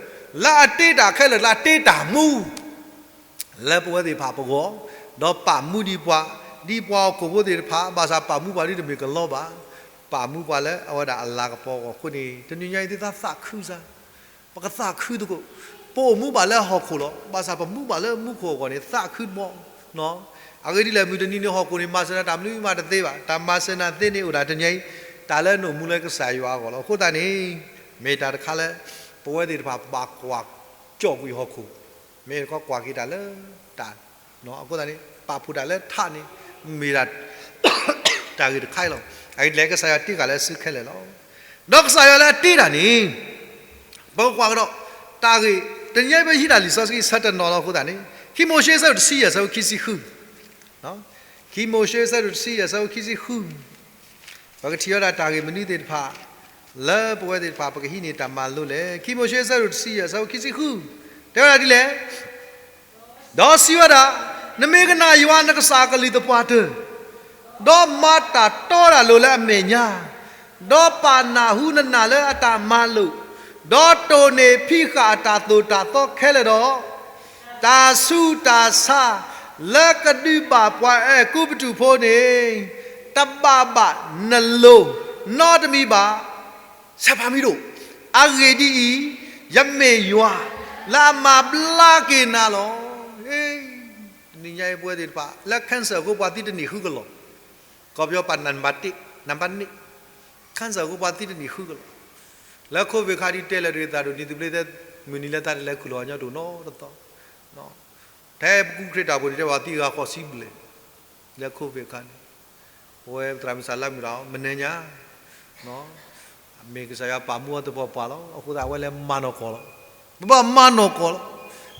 လၢအတ့တၢ်ခဲလၢာ် လၢအတ့တၢ်မူ လၢပဝဲသ့ၣ်တဖၣ်ပဂီၢ်, ဒီးပာ်မူဒံးပှၤ, ဒ်ပှၤဟီၣ်ခိၣ်ဖိသ့ၣ်တဖၣ်, ဘၣ်ဆၣ်ပာ်မူပှၤဒ်တမ့ၢ်ကလီဘၣ်, ပာ်မူပှၤလၢအဝဲဒၣ်အလၤကပီၤအဂီၢ်အဃိန့ၣ် တနံၤညါအံၤသုသးသးခုစၢ်, ပကသးခုသကိး, ပအိၣ်မူဘၣ်လၢဟီၣ်ခိၣ်လီၤ, ဘၣ်ဆၣ်ပမူဘၣ်လၢမူခိၣ်အဂီၢ်န့ၣ် သးခုတဘီ, အဂ့ၢ်ဒ်လဲၣ် မုၢ်တနံၤန့ၣ် ဟီၣ်ခိၣ်န့ၣ် မၤစၢၤနၤတၢ်မနုၤမးတသ့ဘၣ်, တၢ်မၤစၢၤနၤသ့န့ၣ်အိၣ်ဒၣ်တနံၤညါအံၤ, တၢ်လၢနအိၣ်မူလၢကစၢ်ယွၤအဂီၢ်လီၤ. အဃိသတးန့ၣ် မ့ၢ်တၢ်တခါလၢ ပဝဲသ့ၣ်တဖၣ်ပဘၣ်ကွၢ်ကၠီၣ်ကွံာ်ဟီၣ်ခိၣ် မ့ၢ်တခီကွၢ်က့ၤတၢ်လၢတၢ်, အဃိသတးန့ၣ် ပာ်ဖှိၣ်တၢ်လၢထးန့ၣ် မ့ၢ်ဒၣ် တၢ်ဂ့ၢ်တခါအံၤလီၤ. အဂ့ၢ်ဒ်လဲၣ် ကစၢ်ယွၤတ့ဃာ်လၢစုခဲလၢာ်လီၤ. ဒီးကစၢ်ယွၤလၢအတ့တၢ်န့ၣ် ပကကွၢ်ကဒီး တၢ်ဂ့ၢ် တနံၤညါအံၤပဟံးတၢ်လံာ်စီဆှံဆၢတနီၤလီၤ. အဃိသတးန့ၣ် ခံမိၤၡ့အဆၢဒိၣ်တဆံယဲၢ်အဆၢဖိခံဆံဃု, ခံမိၤၡ့အဆၢဒိၣ်တဆံယဲၢ်အဆၢဖိခံဆံဃု ပကထံၣ်ဝဲဒၣ်တၢ်ဂ့ၢ်မနုၤသ့ၣ်တဖၣ် လၢပဝဲသ့ၣ်တဖၣ် ပကဟံးန့ၢ်တၢ်မၤလိလဲၣ်. ခံမိၤၡ့အဆၢဒိၣ်တဆံယဲၢ်အဆၢဖိခံဆံဃု တဲဝဲဒၣ်ဒ်လဲၣ်, ဒီးစံးဝဲဒၣ်, နမ့ၢ်ကနၣ်ယွၤနကစၢ်အကလုၢ်သပှၢ်တၢၢ်, ဒီးမၤတၢ်တီတၢ်လိၤလၢအမဲာ်ညါ, ဒီးပာ်နၢ်ဟူနနၢ်လၢအတၢ်မၤလိာ်, ဒီးတိၢ်န့ၢ်ဖံးဃာ်အတၢ်သိၣ်တၢ်သီခဲလၢာ်ဒီး, တၢ်ဆူးတၢ်ဆါလၢကဒုးဘၣ်ပှၤအဲၤကူပတူးဖိန့ၣ် တဘၣ်ဘၣ်နလိၤနီတမံၤဘၣ်. ဆဲးဖးမံၤဒိၣ်, အဂ့ၢ်ဒ်အံၤ, ယမ့ၢ်ယွၤ လၢအမၤဘျါက့ၤနၤလီၤ. တနံၤညါအံၤပဝဲသ့ၣ်တဖၣ် လၢ cancer အဃိပှၤသံတနံၣ်ဃုကလီၤ. ကီၢ်ပယီၤပာ်နံပါတ်တစ်, နံပါတ်နှစ်, cancer အဃိပှၤသံတနံၣ်ဃုကလီၤ. လၢ covid အခါဒ်တဲလၢတဂ့ၤသးဒိၣ် နံၤသဘျ့သဲ မုၢ်နံၤလၢတၢ်တလဲၤခူၣ်လီၤညီတအိၣ်နီတသီ ထဲပကူၣ်ခရံာ်တၢ်ဖိန့ၣ် တဲပှၤသံဂၤဃိးဆံဘျဲၣ်, လၢ covid အခါန့ၣ်, အဝဲပသရၣ်မုၣ်စၢ်လါမုၣ်ဒီး မနၢၤညါ, မ့ၢ်ကစၢ်ယွၤပာ်မူအီၤသပှၢ်ပှၢ်လီၤ. အဃိသတးအဝဲလဲၤမၤနီၢ်ကီၢ်လီၤ. ပဘၣ်မၤနီၢ်ကီၢ်လီၤ.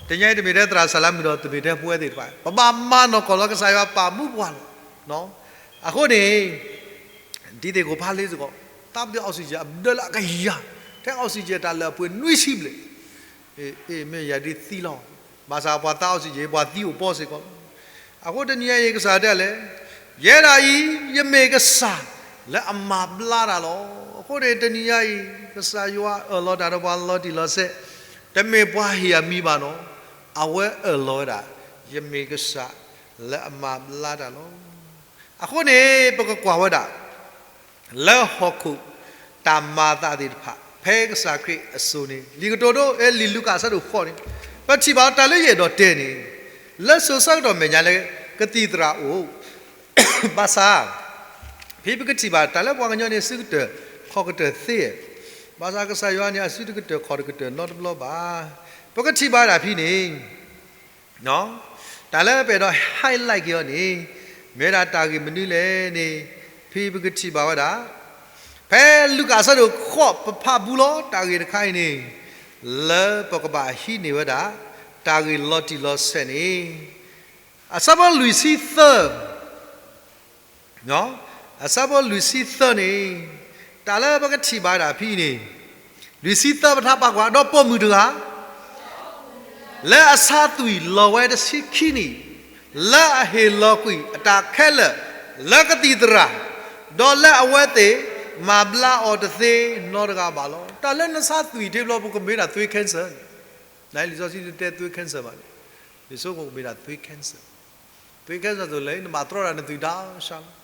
တနံၤအံၤတမ့ၢ်ထဲသရၣ်စၢ်လါမုၣ်ဒီး တမ့ၢ်ထဲပဝဲသ့ၣ်တဖၣ်, ပဘၣ်မၤနီၢ်ကီၢ်လီၤ. ကစၢ်ယွၤပာ်မူပှၤလီၤ. အဃိန့ၣ် ဒ်သိးကိးဖးလ့စ့ၢ်ကီး, တၢ်ပတ့ oxygen အဒၢလၢအကယၤ, ထဲ oxygen တၢ်လၢအပှ့ၤနွံဆံဘျဲၣ်, အ့ မ့ၢ်ယၤဒ်သံလီၤ. ဘၣ်ဆၣ်ပှၤသး oxygen ပှၤသံအိၣ်ပီစ့ၢ်ကီးလီၤ. အဃိတနံၤအံၤ ကစၢ်တဲလဲၣ်, ယဲဒၣ်အံၤ ယမ့ၢ်ကစၢ်လၢအမၤဘျါတၢ်လီၤ. အဃိန့ၣ်တနံၤအံၤ ကစၢ်ယွၤအၢၣ်လီၤတၢ်ဒီးပှၤလီၤတံၢ်လီၤဆဲး, တမ့ၢ်ပှၤဟ့ၣ်အမံၤဘၣ်နီၤ. အဝဲအၢၣ်လီၤဝဲဒၣ် ယမ့ၢ်ကစၢ်လၢအမၤဘျါတၢ်လီၤ. အဃိန့ၣ် ပကကွၢ်ဝဲဒၣ် လၢဟီၣ်ခိၣ်တၢ်မၤအသးသ့ၣ်တဖၣ် ဖဲကစၢ်ခရံာ်အစိၤန့ၣ် လံာ်ကတိၤဒိ လံာ်လူၤကၣ်အဆၢဒိၣ်ဃိးန့ၣ် ပထံၣ်ဘၣ်တၢ်လၢယအဲၣ်ဒိးတဲန့ၣ် လၢစိၤဆၢကတီၢ်မဲာ်ညါလၢကသံၣ်သရၣ်အိၣ် ဘၣ်ဆၣ် ဖဲပကထံၣ်ဘၣ်တၢ်လၢပှၤကညီန့ၣ် စုကတၢၢ်ခီၣ်ကတၢၢ်သ့, ဘၣ်ဆၣ်ကစၢ်ယွၤန့ၣ် အစုတကတၢၢ်ခီၣ်တကတၢၢ်နီတဘျီဘၣ်. ပကထံၣ်ဘၣ်ဝဲဒၣ်ဖဲန့ၣ် တၢ်လၢပအဲၣ်ဒိး highlight က့ၤအီၤန့ၣ် မ့ၢ်ဝဲဒၣ်တၢ်ဂ့ၢ်မနုၤလဲၣ်န့ၣ် ဖဲပကထံၣ်ဘၣ်ဝဲဒၣ် ဖဲလူၤကၣ်အဆၢဒိၣ်ဃိး ပဖးဘူးလီၤ တၢ်ဂ့ၢ်တခါအံၤန့ၣ် လၢပကဘၣ်ဟံးန့ၢ်ဝဲဒၣ် တၢ်ဂ့ၢ်လီၤတံၢ်လီၤဆဲးန့ၣ် အဆၢဖိလွံၢ်ဆံသၢ အဆၢဖိလွံၢ်ဆံသၢန့ၣ် တၢ်လၢပကထံၣ်ဘၣ်ဝဲဒၣ်ဖဲအံၤန့ၣ် လွံၢ်ဆံသၢ ပထါပာ်ကွၢ် ဒီးပိာ်မုၣ်တဂၤ လၢအဆါသွံၣ်လီၤဝဲတဆံခံနံၣ် လၢအဟ့ၣ်လီၤကွံာ်အတၢ်ခဲလၢာ် လၢကသံၣ်သရၣ် ဒီးလၢအဝဲသ့ၣ်မၤဘျါအီၤတသ့နီတဂၤဘၣ်လီၤ. တၢ်လၢနဆါသွံၣ်ထဲဘျီ ပကမ့ၢ်ဒၣ်သွ့ cancer န့ၣ် လံာ်စီဆှံတတဲသွ့ cancer ဘၣ်န့ၣ် လံာ်စီကမ့ၢ်ဒၣ်သွ့ cancer သွ့ cancer သိးလဲၤနဘၣ်တြီဒၣ်နသွံၣ်တၢ်ဆါလီၤ.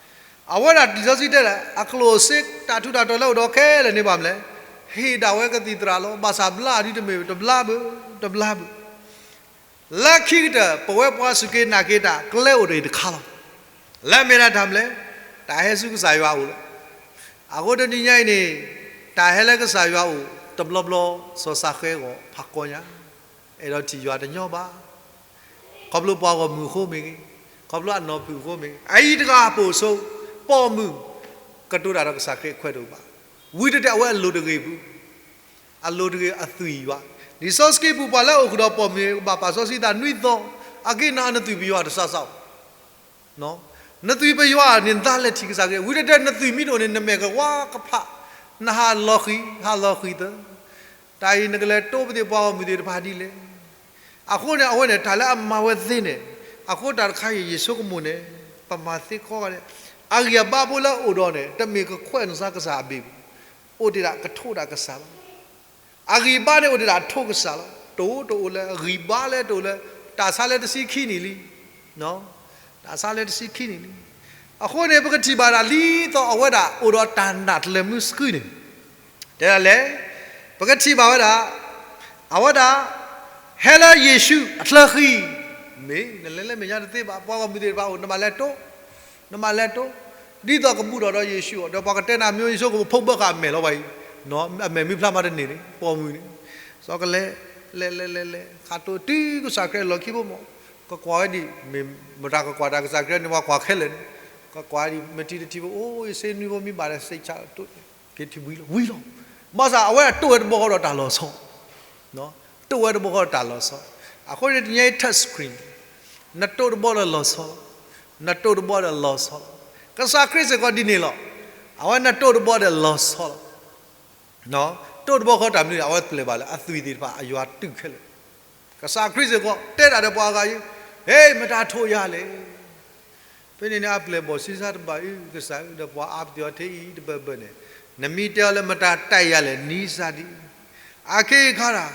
အဝဲဒၣ်လံာ်စီဆှံတဲဒၣ် အကျိၣ်စ့တၢ်ထူးတၢ်တီၤလၢအိၣ်ဒီးခဲလၢာ်န့ၣ်ဘၣ်မနုၤလဲၣ်, ဟ့ၣ်ဒၣ်ဝဲကသံၣ်သရၣ်လီၤ. ဘၣ်ဆၣ်ဘျါဒ်တမ့ၢ် တဘျါဘၣ်, တဘျါဘၣ်. လၢခံကတၢၢ် ပဝဲပှၤစူၢ်က့ၤနာ်က့ၤတၢ် ကျဲအိၣ်တ့ၢ်တခါလီၤ. လၢအမ့ၢ်ဒၣ်တၢ်မနုၤလဲၣ်, တၢ်ဟဲဆူကစၢ်ယွၤအအိၣ်လီၤ. အဃိတနံၤညါအံၤန့ၣ် တၢ်ဟဲလၢကစၢ်ယွၤအအိၣ် တဘျီဘျီ စီၤစးဃဲဂီၢ်ဖးကီညါ အဲၣ်ဒိးထံၣ်ယွၤတညီဘၣ်. ခီဖျိပှၤဂီၢ်မုၢ်အဃိမ့ၢ်ဂ့ၤ, ခီဖျိအနီၢ်ဖုၣ်အဃိမ့ၢ်ဂ့ၤ, အအံၤတဂၤပိာ်ဆိ, ပိာ်မုၣ် ကတိၤတၢ်ဒီးကစၢ်ခရံာ်အခွဲးတအိၣ်ဘၣ်. ဝံၤတတဲာ်အဝဲအလိၤတဂ့ၤပူၤ, အလိၤတဂ့ၤအသွံၣ်ယွၤ. လံာ်စီဆှံပူၤ ပှၤလၢအိၣ်ဃုာ်ဒီးပိာ်မုၣ် ကဘၣ်ပာ်စီဆှံသးနွံသီ, အက့ၤနၤနသွံၣ်ပယွၤတစးစး နသွံၣ်ပယွၤန့ၣ် နသးလဲၤထံၣ်ကစၢ်ခရံာ်, ဝံၤတတဲာ်နသွံၣ်မ့ၢ်တအိၣ်န့ၣ် နမဲာ်ကဝါကဖး, နဟးလီၤဃံၤ ဟးလီၤဃံၤသၢ, တၢ်အံၤနကလဲၤတိပသ့ၣ်ပှၤဂီၢ်မုၢ်သ့ၣ်တဖၣ်ဒ်လဲၣ်. အဃိန့ၣ် အဝဲန့ၣ် တၢ်လၢအမၤဝဲသ့န့ၣ်, အဃိတၢ်တခါအံၤ ယဆိကမိၣ်န့ၣ် ပမၤသ့ခီဂာ်န့ၣ်, အဂံၢ်အဘါဖိလၢအအိၣ်ဒီးန့ၣ် တမ့ၢ်ကခွဲးနုာ်စၢ်ကစၢ်အဘ့ၣ်ပူၤ, အိၣ်တ့ၢ်ဒၣ်ကထိးဒၣ်ကစၢ်လီၤ. အဂံၢ်ဘါန့ၣ်အိၣ်တ့ၢ်ဒၣ်ထိးကစၢ်လီၤ. တအိၣ်တအိၣ်လၢ အဂံၢ်ဘါလၢတအိၣ်လၢ တၢ်ဆါလၢတဆံခံနံၣ်လံ, တၢ်ဆါလၢတဆံခံနံၣ်လံ. အဃိန့ၣ် ပကထံၣ်ဘၣ်ဒၣ်ဒ်သိးအဝဲဒၣ်အိၣ်ဒီးတၢ်နာ်တလၢာ်မုၢ်ဆှုန့ၣ်, တဲဒ်လဲၣ်, ပကထံၣ်ဘၣ်ဝဲဒၣ် အဝဲဒၣ် ဟဲလၢယ့ၣ်ၡူးအချၢဃံ, မ့ၢ်နလဲၤလၢမဲာ်ညါတသ့ဘၣ်, ပှၤဂီၢ်မုၢ်သ့ၣ်တဖၣ်အိၣ် နဘၣ်လဲၤတိ, နဘၣ်လဲၤတိ, ဒ်သိးကဘူၣ်ထီၣ်ဒီးယ့ၣ်ၡူးအီၤ, ဒီးပှၤကတဲနၤမ့ၢ်ယ့ၣ်ၡူးကဖိဘၢဃာ်အမဲာ်လီၤဘၣ်အံၤ, အမဲာ်မ့ၢ်ဖျါမးတန့ၢ်န့ၣ် ပိာ်မုၣ်န့ၣ်, စီၤကလဲၤ လဲၤလဲၤလဲၤလဲၤ ခးတိၢ်တုၤကစၢ်ခရံာ်အလီၢ်ခံဖိမး, ကကွၢ်ဝဲဒ် မ့ၢ်မတၤကကွၢ်တၢ်ကစၢ်ခရံာ်န့ၣ် ပှၤကွၢ်ခဲလၢာ်န့ၣ်, ကကွၢ်ဒ် မ့ၢ်ထံၣ်တထံၣ်ဖိ အိၣ် ယစ့နွံဖိမ့ၢ်ဘၣ်ဒီး စ့ဆးတိၢ် က့ၤထံၣ်ဝံၤလီၤ ဝံၤလီၤ. ဘၣ်ဆၣ်အဝဲဒၣ်တိၢ်ဝဲတဘျီဃီဒီးတၢ်လီၤဆီ, တိၢ်ဝဲတဘျီဃီဒီးတၢ်လီၤဆီ, အဃိန့ၣ်တနံၤညါအံၤ touch screen နတိၢ်တဘျီဒီးလီၤဆီလီၤ, နတိၢ်တဘျီဒီးလီၤဆီလီၤ. ကစၢ်ခရံာ်စ့ၢ်ကီးဒ်န့ၣ်လီၤ. အဝဲနတိၢ်တဘျီဒီးလီၤဆီလီၤ. တိၢ်တဘျီဃီတၢ်မနုၤန့ၣ် အဝဲပျဲၢ်ဘၣ်လၢအသွံၣ်သ့ၣ်တဖၣ်အယွၤတုၢ်ခဲလၢာ်, ကစၢ်ခရံာ်စ့ၢ်ကီး တဲဒၣ်ဒီးပှၤအဂၤအံၤ, ဟ့ၣ် မတၤထိးယၤလဲၣ်. ဖဲန့ၣ်န့ၣ် အပျဲၢ်ဘီၣ်ဆံဆါတဘၣ်အံၤ ကစၢ်ဧၢ ဒီးပှၤအါပသ့ၣ်အီၤထဲအံၤတဘၢၣ်ဘၢၣ်န့ၣ်, နမ့ၢ်တဲအီၤလၢမတၤတၢ်အံၤယၤလဲၣ် နံၤစၢ်ဒံး, အခဲအံၤခါဒၣ်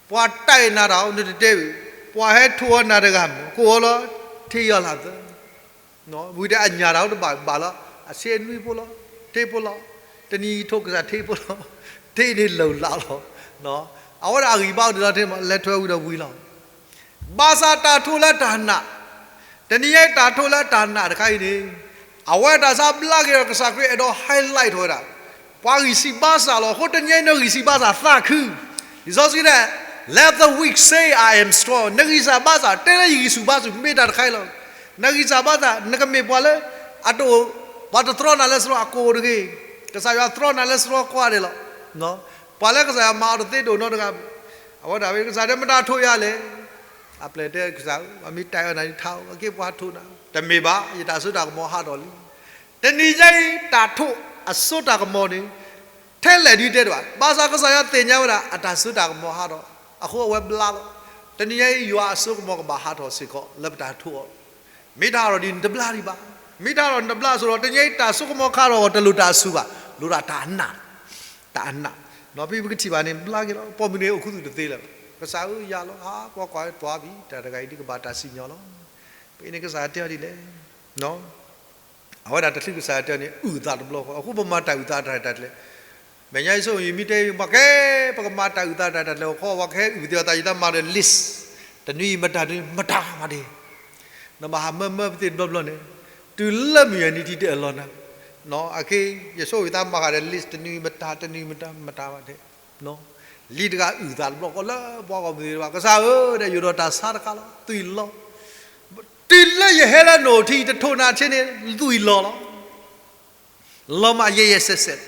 ပှၤတၢ်အံၤနၤတၢ်အိၣ် နတတဲဘၣ်, ပှၤဟဲထိးအီၤနၤတဂၤမ့ၢ် ကိးအီၤလီၤ ထံယီၢ်လၢ်သၢ ဝံၤဒီးအညၣ်တၢ်အိၣ်တဘၣ်ဘၣ်လီၤ, အဆ့အနွံဖိလီၤ, ထံဖိလီၤ, တနံၤအံၤထိးကစၢ်ထံဖိလီၤ, ထံန့ၣ်လီၤလးလီၤ. အဝဲဒၣ်အဂံၢ်ဘါအိၣ်ဒံးလီၤထဲမး လဲၤထွဲဝံၤဒီးဝံၤလီၤ. ဘၣ်ဆၣ်တၢ်ထိးလၢတၢ်နာ်, တနံၤညါအံၤတၢ်ထိးလၢတၢ်နာ်တခါအံၤန့ၣ်, အဝဲတၢ်ဆါဘျါက့ၤဒီးကစၢ်ခရံာ်အဲၣ်ဒိး highlight ထီၣ်ဝဲဒၣ် ပှၤဂံၢ်စၢ်ဘါစၢ်လီၤ. အဃိတနံၤညါအံၤ နဂံၢ်စၢ်ဘါစၢ်သးခု, လံာ်စီဆှံတဲ Let the weak say, I am strong. နဂံၢ်စၢ်ဘါစၢ် တဲလၢယဂံၢ်ဆူၣ်ဘါဆူၣ် မ့ၢ်တၢ်တခါအံၤလီၤ. နဂံၢ်စၢ်ဘါစၢ် နကမ့ၢ်ပှၤလၢ အတအိၣ်, ပှၤတတြီနၤလၢစရီအကိာ်တဂ့ၤ, ကစၢ်ယွၤတြီနၤလၢစရီကိးဂၤဒဲးလီၤ. ပှၤလၢကစၢ်ယွၤမၤအီၤတသ့တအိၣ်နီတဂၤဘၣ်. အဝဲဒၣ်ဝဲ ကစၢ်တဲ မတၤထိးယၤလဲၣ်. အပျဲၢ်တဲ ကစၢ်ဧၢ ပှၤမ့ၢ်တၢ်အီၤနၤန့ၣ် ထါအိၣ် အက့ၢ်ပှၤထိးနၤ, တမ့ၢ်ဘၣ် ယတၢ်စိတၢ်ကမီၤဟးထီၣ်လံ. တနံၤညါအံၤ တၢ်ထိးအစိတၢ်ကမီၤန့ၣ် ထဲလဲၣ်ဒ်တဲတဘၣ်. ဘၣ်ဆၣ်ကစၢ်ယွၤသ့ၣ်ညါဝဲဒၣ် အတၢ်စိတၢ်ကမီၤဟးထီၣ်, အဃိအဝဲဘျါလီၤ. တနံၤညါအံၤ ယွၤအစိကမီၤကဘၣ်ဟးထီၣ်စ့ၢ်ကီး လၢပတၢ်ထိးအီၤ မ့ၢ်တဟးထီၣ်ဒ်န့ၣ် တဘျါဒံးဘၣ်. မ့ၢ်တဟးထီၣ်န့ၣ်တဘျါအစိဒီး တနံၤညါအံၤ တၢ်စိကမီၤခးထီၣ်အီၤ တလိၣ်တၢ်အဆူၣ်ဘၣ်, လိၣ်ဒၣ်တၢ်နာ်, တၢ်နာ်. ဖဲပကထံၣ်ဘၣ်န့ၣ် ဘျါက့ၤလီၤ. ပိာ်မုၣ်န့ၣ် အိၣ်ခူသူၣ်တသ့လၢၤဘၣ်. ကစၢ်ဧၢ ယၤလီၤ, ဟါ, ပှၤကွၢ် ပှၤဘံၣ် တၢ်တဂၤအံၤဒ်ကဘၣ်တၢ်စံၣ်ညီၣ်လီၤ. ဖဲန့ၣ်ကစၢ်တဲအီၤဒ်လဲၣ်, အဝဲဒၣ်တချုးကစၢ်တဲအီၤန့ၣ် အုၣ်သးတဘျီဃီ, အဃိပမၤတၢ်အုၣ်သးတၢ်ရဲၣ်တၢ်ကျဲၤ, မဲာ်ညါအံၤဆိ ယမ့ၢ်တဲ ပှၤကဲ ပကမၤတၢ်အုၣ်သးတၢ်ရဲၣ်တၢ်ကျဲၤအဃိ ပှၤကဟဲအုၣ်ပသ့ၣ်အီၤသး ယတၢ်မၤဒီး list, တနွံအံၤမတၤ တနွံမတၤမးဒ့ၣ်, နဘၣ်ဟးမၢမၢပသ့ၣ်တဘျီဘျီန့ၣ်, တုၤလၢမုၢ်ယဲၢ်နံၤထံးတအၢၣ်လီၤနၤ, အခဲအံၤ ယဆိယသးမၤဃာ်ဒီး list တနွံမတၤ တနွံမတၤ မတၤမးဒ့ၣ်, လံာ်တဂၤအုၣ်သးတဘျီဃီလၢပှၤဂီၢ်မုၢ်သ့ၣ်တဖၣ်, ကစၢ်ဧၢ ဒီးယအိၣ်ဒီးတၢ်ဆါတခါလီၤ, သွံၣ်လီၤ, တုၤလၢယဟဲလၢနအိၣ်ထံး ယတထိၣ်နၤဆ့န့ၣ် သွံၣ်လီၤလီၤ. လီၤမးယဲယဲဆဲးဆဲး,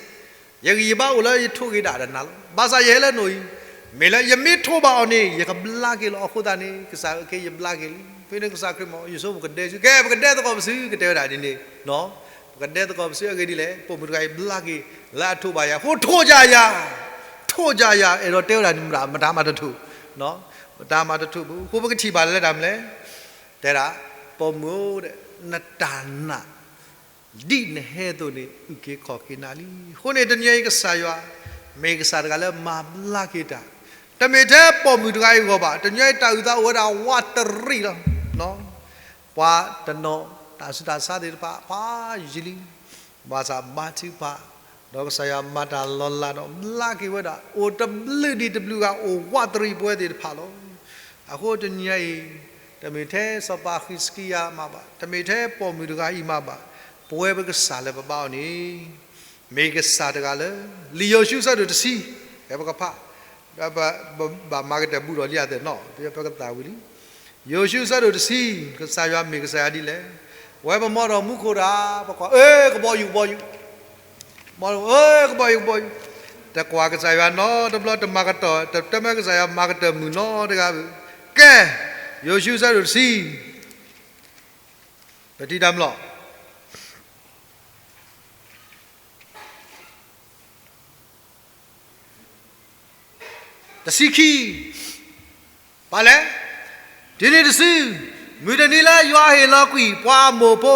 ယဂံၢ်ယဘါအိၣ်လၢယထိၣ်ဂ့ၤဒၣ်ဒီးနၤလီၤ. ဘၣ်ဆၣ်ယဟဲလၢနအိၣ်အံၤ, မ့ၢ်လၢယမ့ၢ်ထိၣ်ဘၣ်အီၤန့ၣ် ယကဘျါက့ၤလီၤ. အဃိသတးန့ၣ် ကစၢ်ဧၢ ခဲအံၤယဘျါက့ၤလံ. ဖဲန့ၣ်ကစၢ်ခရံာ်မ့ၢ် ယဆိကမိၣ်ကဒဲစု, ကဲ ပကဒဲသကိးပစု ကတဲဝဲဒၣ်ဒ်န့ၣ်, ပကဒဲသကိးပစုအဂ့ၢ်ဒ်လဲၣ်, ပိာ်မုၣ်တဂၤအံၤဘျါက့ၤ လၢအထိၣ်ဘၣ်ယၤ, အဃိထိၣ်ယၤယၤ, ထိၣ်ယၤယၤ, အဲၣ်ဒိးတဲဝဲဒၣ်န့ၣ် မတၤမၤတထိၣ်, မတၤမၤတထိၣ်ဘၣ်. အဃိပကထံၣ်ဘၣ်လၢတၢ်မနုၤလဲၣ်, တဲဒၣ်, ပိာ်မုၣ်ဧၢ, နတၢ်နာ် ဒ်နဟဲအသိးန့ၣ် အုၣ်က့ၤခီၣ်က့ၤနၤလံ. အဃိန့ၣ် တနံၤအံၤကစၢ်ယွၤ မ့ၢ်ကစၢ်တဂၤလၢမၤဘျါက့ၤတၢ်, တမ့ၢ်ထဲပိာ်မုၣ်တဂၤအံၤအဂီၢ်ဘၣ်, တနံၤအံၤတၢ်အုၣ်သးအိၣ်ဝဲဒၣ်ဝးတရံးလီၤ. ပှၤတနီၤ တၢ်ဆူးတၢ်ဆါသ့ၣ်တဖၣ် ဖးယံာ်လံ, ဘၣ်ဆၣ်ဘါထုကဖၣ်, ဒီးကစၢ်ယွၤမၤတၢ်လီၤလးဒီး ဘျါက့ၤဝဲဒၣ် အိၣ်တဘျုးဒံးတဘျုးဂၤ အိၣ်ဝးတရံးပဝဲသ့ၣ်တဖၣ်လီၤ. အဃိတနံၤအံၤ, တမ့ၢ်ထဲစီၤပၤဃံးစကံယၤမးဘၣ်, တမ့ၢ်ထဲပိာ်မုၣ်တဂၤအံၤမးဘၣ်, ပဝဲပကစၢ်လၢပဘါအီၤန့ၣ် မ့ၢ်ကစၢ်တဂၤလၢ လံာ်ယိၤၡူအဆၢဒိၣ်တဆံ, ဖဲပကဖး, ဘၣ်မၤကတၢၢ်ဘူးဒီးလံအသးနီၤ, ပကသးဝံၤလံ. ယိၤၡူအဆၢဒိၣ်တဆံ, ကစၢ်ယွၤမ့ၢ်ကစၢ်ယွၤဒ်လဲၣ်. ဝဲပမီဒီးမူခိၣ်တၢ်, ပကွၢ်, အ့ ကဘီယူၤ ကဘီယူၤ, မီ, အ့ ကဘီယူၤ ကဘီယူၤ, တကွၢ်ကစၢ်ယွၤနီတဘျီ, တမၤကတီၢ်, တမၢကစၢ်ယွၤမၤကတၢၢ်မုာ်နီတဂၤဘၣ်. ကဲ, ယိၤၡူအဆၢဒိၣ်တဆံ, ပထံၣ်တၢ်မလီၤ တဆံခံ, ပလဲၣ်, တုၤနံၤတစု, မုၢ်တနံၤလၢယွၤဟ့ၣ်လီၤကွံာ်ပှၤအမိၢ်ဖိ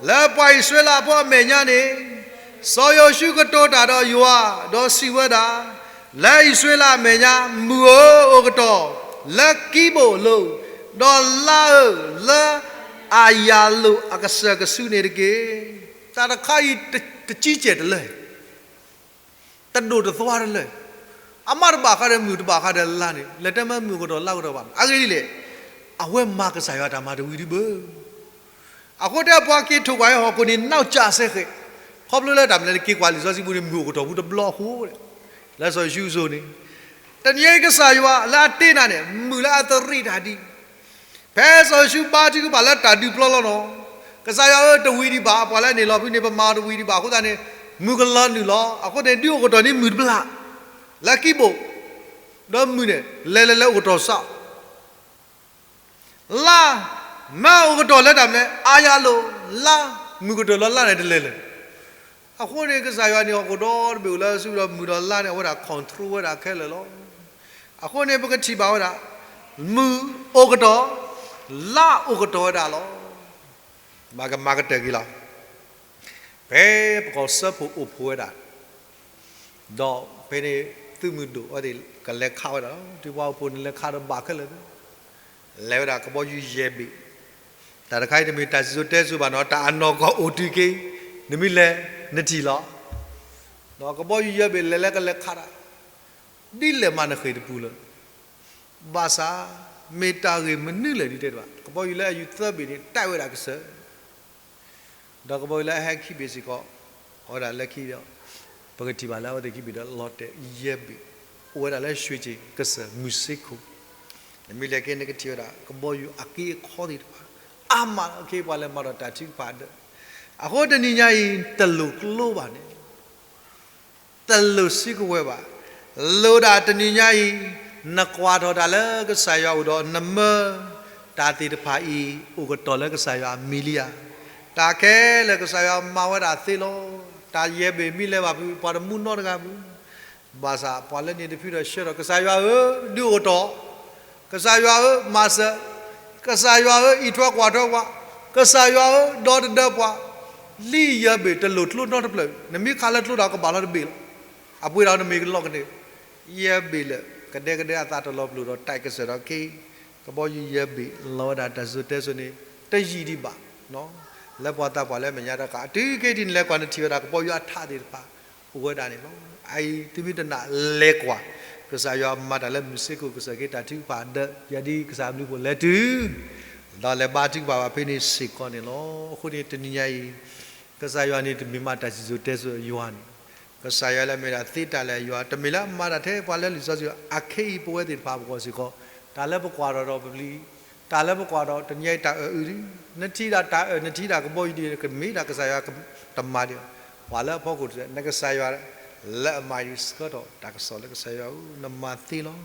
လၢပှၤအံၣ်စရ့လးဖိအမဲာ်ညါန့ၣ်, စီၤယိၤၡူကတိၤတၢ်ဒီးယွၤ, ဒီးစံးဝဲဒၣ်, လၢအံၣ်စရ့လးအမဲာ်ညါ, မုၢ်ဧၢ, အိၣ်ကတီၢ်လၢကံဘိၣ်အလိၤ, ဒီးလါဧၢ, လၢအယၤလိာ်အကစၢၢ်ကဆူန့ၣ်တက့ၢ်. တၢ်တခါအံၤတကံကဲၣ်တလၢာ် တဒိၣ်တသွါတလၢာ်, အမါတဘၣ်ဃးဒီးမုၢ်တဘၣ်ဃးဒီးလါန့ၣ် လဲၤတဲမ့ၢ်မုၢ်အိၣ်ကတီၢ်လါအိၣ်ကတီၢ်ဘၣ်. အဂ့ၢ်ဒ်လဲၣ်, အဝဲမၤကစၢ်ယွၤတၢ်မၤတဝံၤဒံးဘၣ်. အဃိတဲပှၤက့ၤထိၣ်ကွၢ်ဟဲဟီၣ်ခိၣ်န့ၣ် နီၢ်ကၠးစဲဃဲၣ်, ခီဖျိလၢတၢ်မနုၤလဲၣ် က့ၤကွၢ်လံာ်စီဆှံပူၤန့ၣ် မုၢ်အိၣ်ကတီၢ်ပူၤတဘျီအဃိ, လၢစီၤယိၤၡူအစိၤန့ၣ်, တနံၤအံၤကစၢ်ယွၤလၢအတ့နၤန့ၣ် မုၢ်လၢအတရံးတၢ်ဒံး ဖဲစီၤယိၤၡူဘါထုကဖၣ်လၢတၢ်ဒုးပျီလီၤနီၤ, ကစၢ်ယွၤဧၢ တဝံၤဒံးဘၣ်, ပှၤလၢန့ၣ်လီၤဖုန့ၣ် ပမၤအီၤတဝံၤဒံးဘၣ်အဃိသတးန့ၣ် မုၢ်ကလီၤနုာ်လီၤ. အဃိန့ၣ် ဒုးအိၣ်ကတီၢ်န့ၢ်မုၢ်တဘျၣ် လၢကံဘိၣ်, ဒီးမုၢ်န့ၣ် လဲၤလဲၤလဲၤအိၣ်ကတီၢ်စး လါ, မ့ၢ်အိၣ်ကတီၢ်လၢတၢ်မနုၤလဲၣ် အယၤလိာ်, လါ, မုၢ်ကတၢၢ်လီၤလါန့ၣ်တလဲၤလဲၤ. အဃိန့ၣ် ကစၢ်ယွၤန့ၣ် ဟီၣ်ခိၣ်ဒီတဘ့ၣ်အိၣ်လၢအစုဒီးမုၢ်ဒီးလါန့ၣ် အဝဲဒၣ် control ဝဲဒၣ်ခဲလၢာ်လီၤ. အဃိန့ၣ် ပကထံၣ်ဘၣ်ဝဲဒၣ် မုၢ်အိၣ်ကတီၢ်, လါအိၣ်ကတီၢ်ဝဲဒၣ်လီၤ. မၤကမၤကတၢၢ်က့ၤလီၤ. ဖဲပကီၢ်စၢဖှိၣ်အိၣ်ဖှိၣ်ဝဲဒၣ် ဒီးဖဲန့ၣ်သုးမုၢ်ဒိၣ်အဝဲသ့ၣ်ကလဲၤခးဝဲဒၣ်လီၤ. တုၤပှၤအိၣ်ဖှိၣ်န့ၣ်လဲၤခးဒီးဘၣ်ခဲလၢာ်, လဲၤဝဲဒၣ်ကဘီယူၤယဲၢ်ဘ့ၣ်, တၢ်တခါအံၤတမ့ၢ်တၢ်စံၣ်စိၤတဲစိၤဘၣ်နီၤ, တၢ်အနီၢ်ကီၢ်အိၣ်တုၤက့ၤ, နမ့ၢ်လဲၤနထံၣ်လီၤ. ဒီးကဘီယူၤယဲၢ်ဘ့ၣ်လဲၤလဲၤကလဲၤခးတၢ်, ဒ်လဲၣ်မးနဃ့ၢ်တပူၤလၢၤ ဘၣ်ဆၣ် မ့ၢ်တၢ်ဂ့ၢ်မနုၤလဲၣ်ဒ်တဲတဘၣ်, ကဘီယူၤလၢအယူၤသၢဘ့ၣ်န့ၣ် တၢ်ဝဲဒၣ်ကစၢၢ်, ဒီးကဘီယူၤလၢအဟဲခံဘ့ၣ်စ့ၢ်ကီး အဝဲဒၣ်လၢခံဒီး ပကထံၣ်ဘၣ်လၢအဝဲသ့ၣ်ခံဘ့ၣ်ဒီးလီၤတဲာ်ယဲၢ်ဘ့ၣ်, အိၣ်ဝဲဒၣ်လၢရွှ့ၣ်ကၠ့ၣ်ကစၢၢ်မုၢ်စ့ခိၣ်, နမ့ၢ်လဲၤက့ၤနကထံၣ်ဝဲဒၣ် ကဘီယူၤအက့အခီသ့ၣ်တဖၣ် အါမးလီၤ. အခ့ပှၤလဲၤမၤဒီးတၢ်ထုကဖၣ်ဒၢး, အဃိတနံၤညါအံၤ တလိၣ်ကျိဘၣ်န့ၣ် တလိၣ်စုကဝဲၤဘၣ်. လိၣ်ဒၣ်တနံၤညါအံၤ နကွၢ်ထီၣ်တၢ်လၢကစၢ်ယွၤအိၣ်ဒီးနမၢ တၢ်သ့ၣ်တဖၣ်အံၤ အိၣ်ကတီၢ်လၢကစၢ်ယွၤအမံၤလံဧါ. တၢ်ခဲလၢာ်ကစၢ်ယွၤမၤဝဲဒၣ်သ့လီၤ. တၢ်ယဲၢ်ဘ့ၣ်မ့ၢ်လဲၤဘၣ်ဖု ပှၤတမူနီတဂၤဘၣ်. ဘၣ်ဆၣ်ပှၤလၢန့ၣ်တဖုဒီးဆှၢထီၣ် ကစၢ်ယွၤဧၢ, ဒုးအိၣ်ကတီၢ်, ကစၢ်ယွၤဧၢ, မၤစၢၤ, ကစၢ်ယွၤဧၢ, အံးထွဲကွၢ်ထွဲပှၤ, ကစၢ်ယွၤဧၢ, ဒီတဒၢပှၤ, လံယဲၢ်ဘ့ၣ်တလိၣ်ကျိနီတဖျၢၣ်, နမ့ၢ်ခးလၢကျိဒီးကဘၣ်လီၤတဘ့ၣ်လီၤ. အပှ့ၤဒီးနမ့ၢ်ကလီကန့ၢ် ယဲၢ်ဘ့ၣ်လၢ ကဒဲကဒဲအသးတလီၤပလိာ်ဒီး တၢ်ကစၢၢ်ဒီးခ့ ကဘီယူၤယဲၢ်ဘ့ၣ်လီၤဝဲဒၣ်တၢ်စံၣ်စိၤတဲစိၤန့ၣ် တယံာ်ဒံးဘၣ် လၢပှၤသးပှၢ်လၢအမဲာ်ညါတကး တုၤခဲအံၤဒ်န့ၣ် လဲၤကွၢ်နထံၣ်ဝဲဒၣ် ကဘီယူၤအထးသ့ၣ်တဖၣ် အိၣ်ဝဲဒၣ်န့ၣ်လီၤ. အအံၤ သုမ့ၢ်တနာ်လဲၤကွၢ် ကစၢ်ယွၤမၤတၢ်လၢမုၢ်စ့ၢ်ကီး ကစၢ်ခ့တၢ်ထုကဖၣ်ဒီး ယၤဒ်ကစၢ်ဘျုးဖှိၣ်လဲၤတုၤ ဒီးလဲၤဘါထုကဖၣ်ဘၣ်ဖဲန့ၣ်စ့ၢ်ကီးန့ၣ်လီၤ. အဃိန့ၣ် တနံၤညါအံၤ ကစၢ်ယွၤန့ၣ် တမ့ၢ်မးတၢ်စံၣ်စိၤတဲစိၤအယွၤန့ၣ် ကစၢ်ယွၤလၢအမ့ၢ်ဒၣ်သ့တၢ်လၢာ်အယွၤ တမ့ၢ်လၢအမၤတၢ်ထဲပှၤလၢလံာ်စီဆှံ အခဲအံၤပဝဲသ့ၣ်တဖၣ်အဂီၢ်စ့ၢ်ကီး တၢ်လၢပကွၢ်ထီၣ်ဒီးပပျံၤ တၢ်လၢပကွၢ်ဒီးတနံၤညါအံၤတၢ်အၢၣ်အုဒ် နထံၣ်ဒၣ်တၢ်အၢၣ် နထံၣ်ဒၣ်ကဘီယူၤဒ် ကမ့ၢ်ဒၣ်ကစၢ်ယွၤတမၤဒံးဘၣ် ပှၤလၢအဖီခိၣ်တဖၣ် နကစၢ်ယွၤ လၢအမၤဒံးဆှၢထီၣ်တၢ်ကစီၣ်လၢကစၢ်ယွၤဧၢ နမၤသ့လီၤ.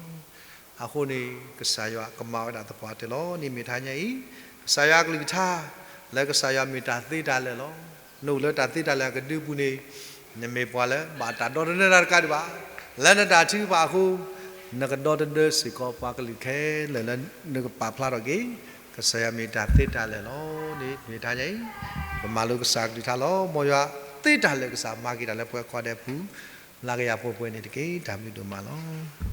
အဃိန့ၣ် ကစၢ်ယွၤကမၤဝဲဒၣ်သပှၢ်တၢၢ်လီၤ. န့ၣ်မ့ၢ်တဟါညါအံၤ ကစၢ်ယွၤအကလုၢ်ကထါ လၢကစၢ်ယွၤမ့ၢ်တၢ်သ့တၢ်လၢာ်လီၤ. နအိၣ်လၢတၢ်သ့တၢ်လၢာ်အကဒုပူၤန့ၣ် နမ့ၢ်ပှၤလၢဘၣ်တၢ်ဒီတဒၢတၢ်တကးဒံးဘၣ်. လၢနတၢ်ထုကဖၣ်အဃိ နကဒီတဒၢစ့ၢ်ကီးပှၤကလုာ်ခဲလၢာ်လၢနကပာ်ဖျါထီၣ်က့ၤ ကစၢ်ယွၤမ့ၢ်တၢ်သ့တၢ်လၢာ်လီၤ. န့ၣ်မ့ၢ်တဟါညါအံၤ ပမၤလိကစၢ်အကလုၢ်ကထါလီၤ. မ်ယွၤသ့တၢ်လၢာ် ကစၢ်မၤက့ၤတၢ်လၢပှၤကိးဂၤဒဲးအပူၤ လၢကယၤပှဲၤပှဲၤန့ၣ်တက့ၢ်. တၢ်ဘျုးဒိၣ်မးလီၤ.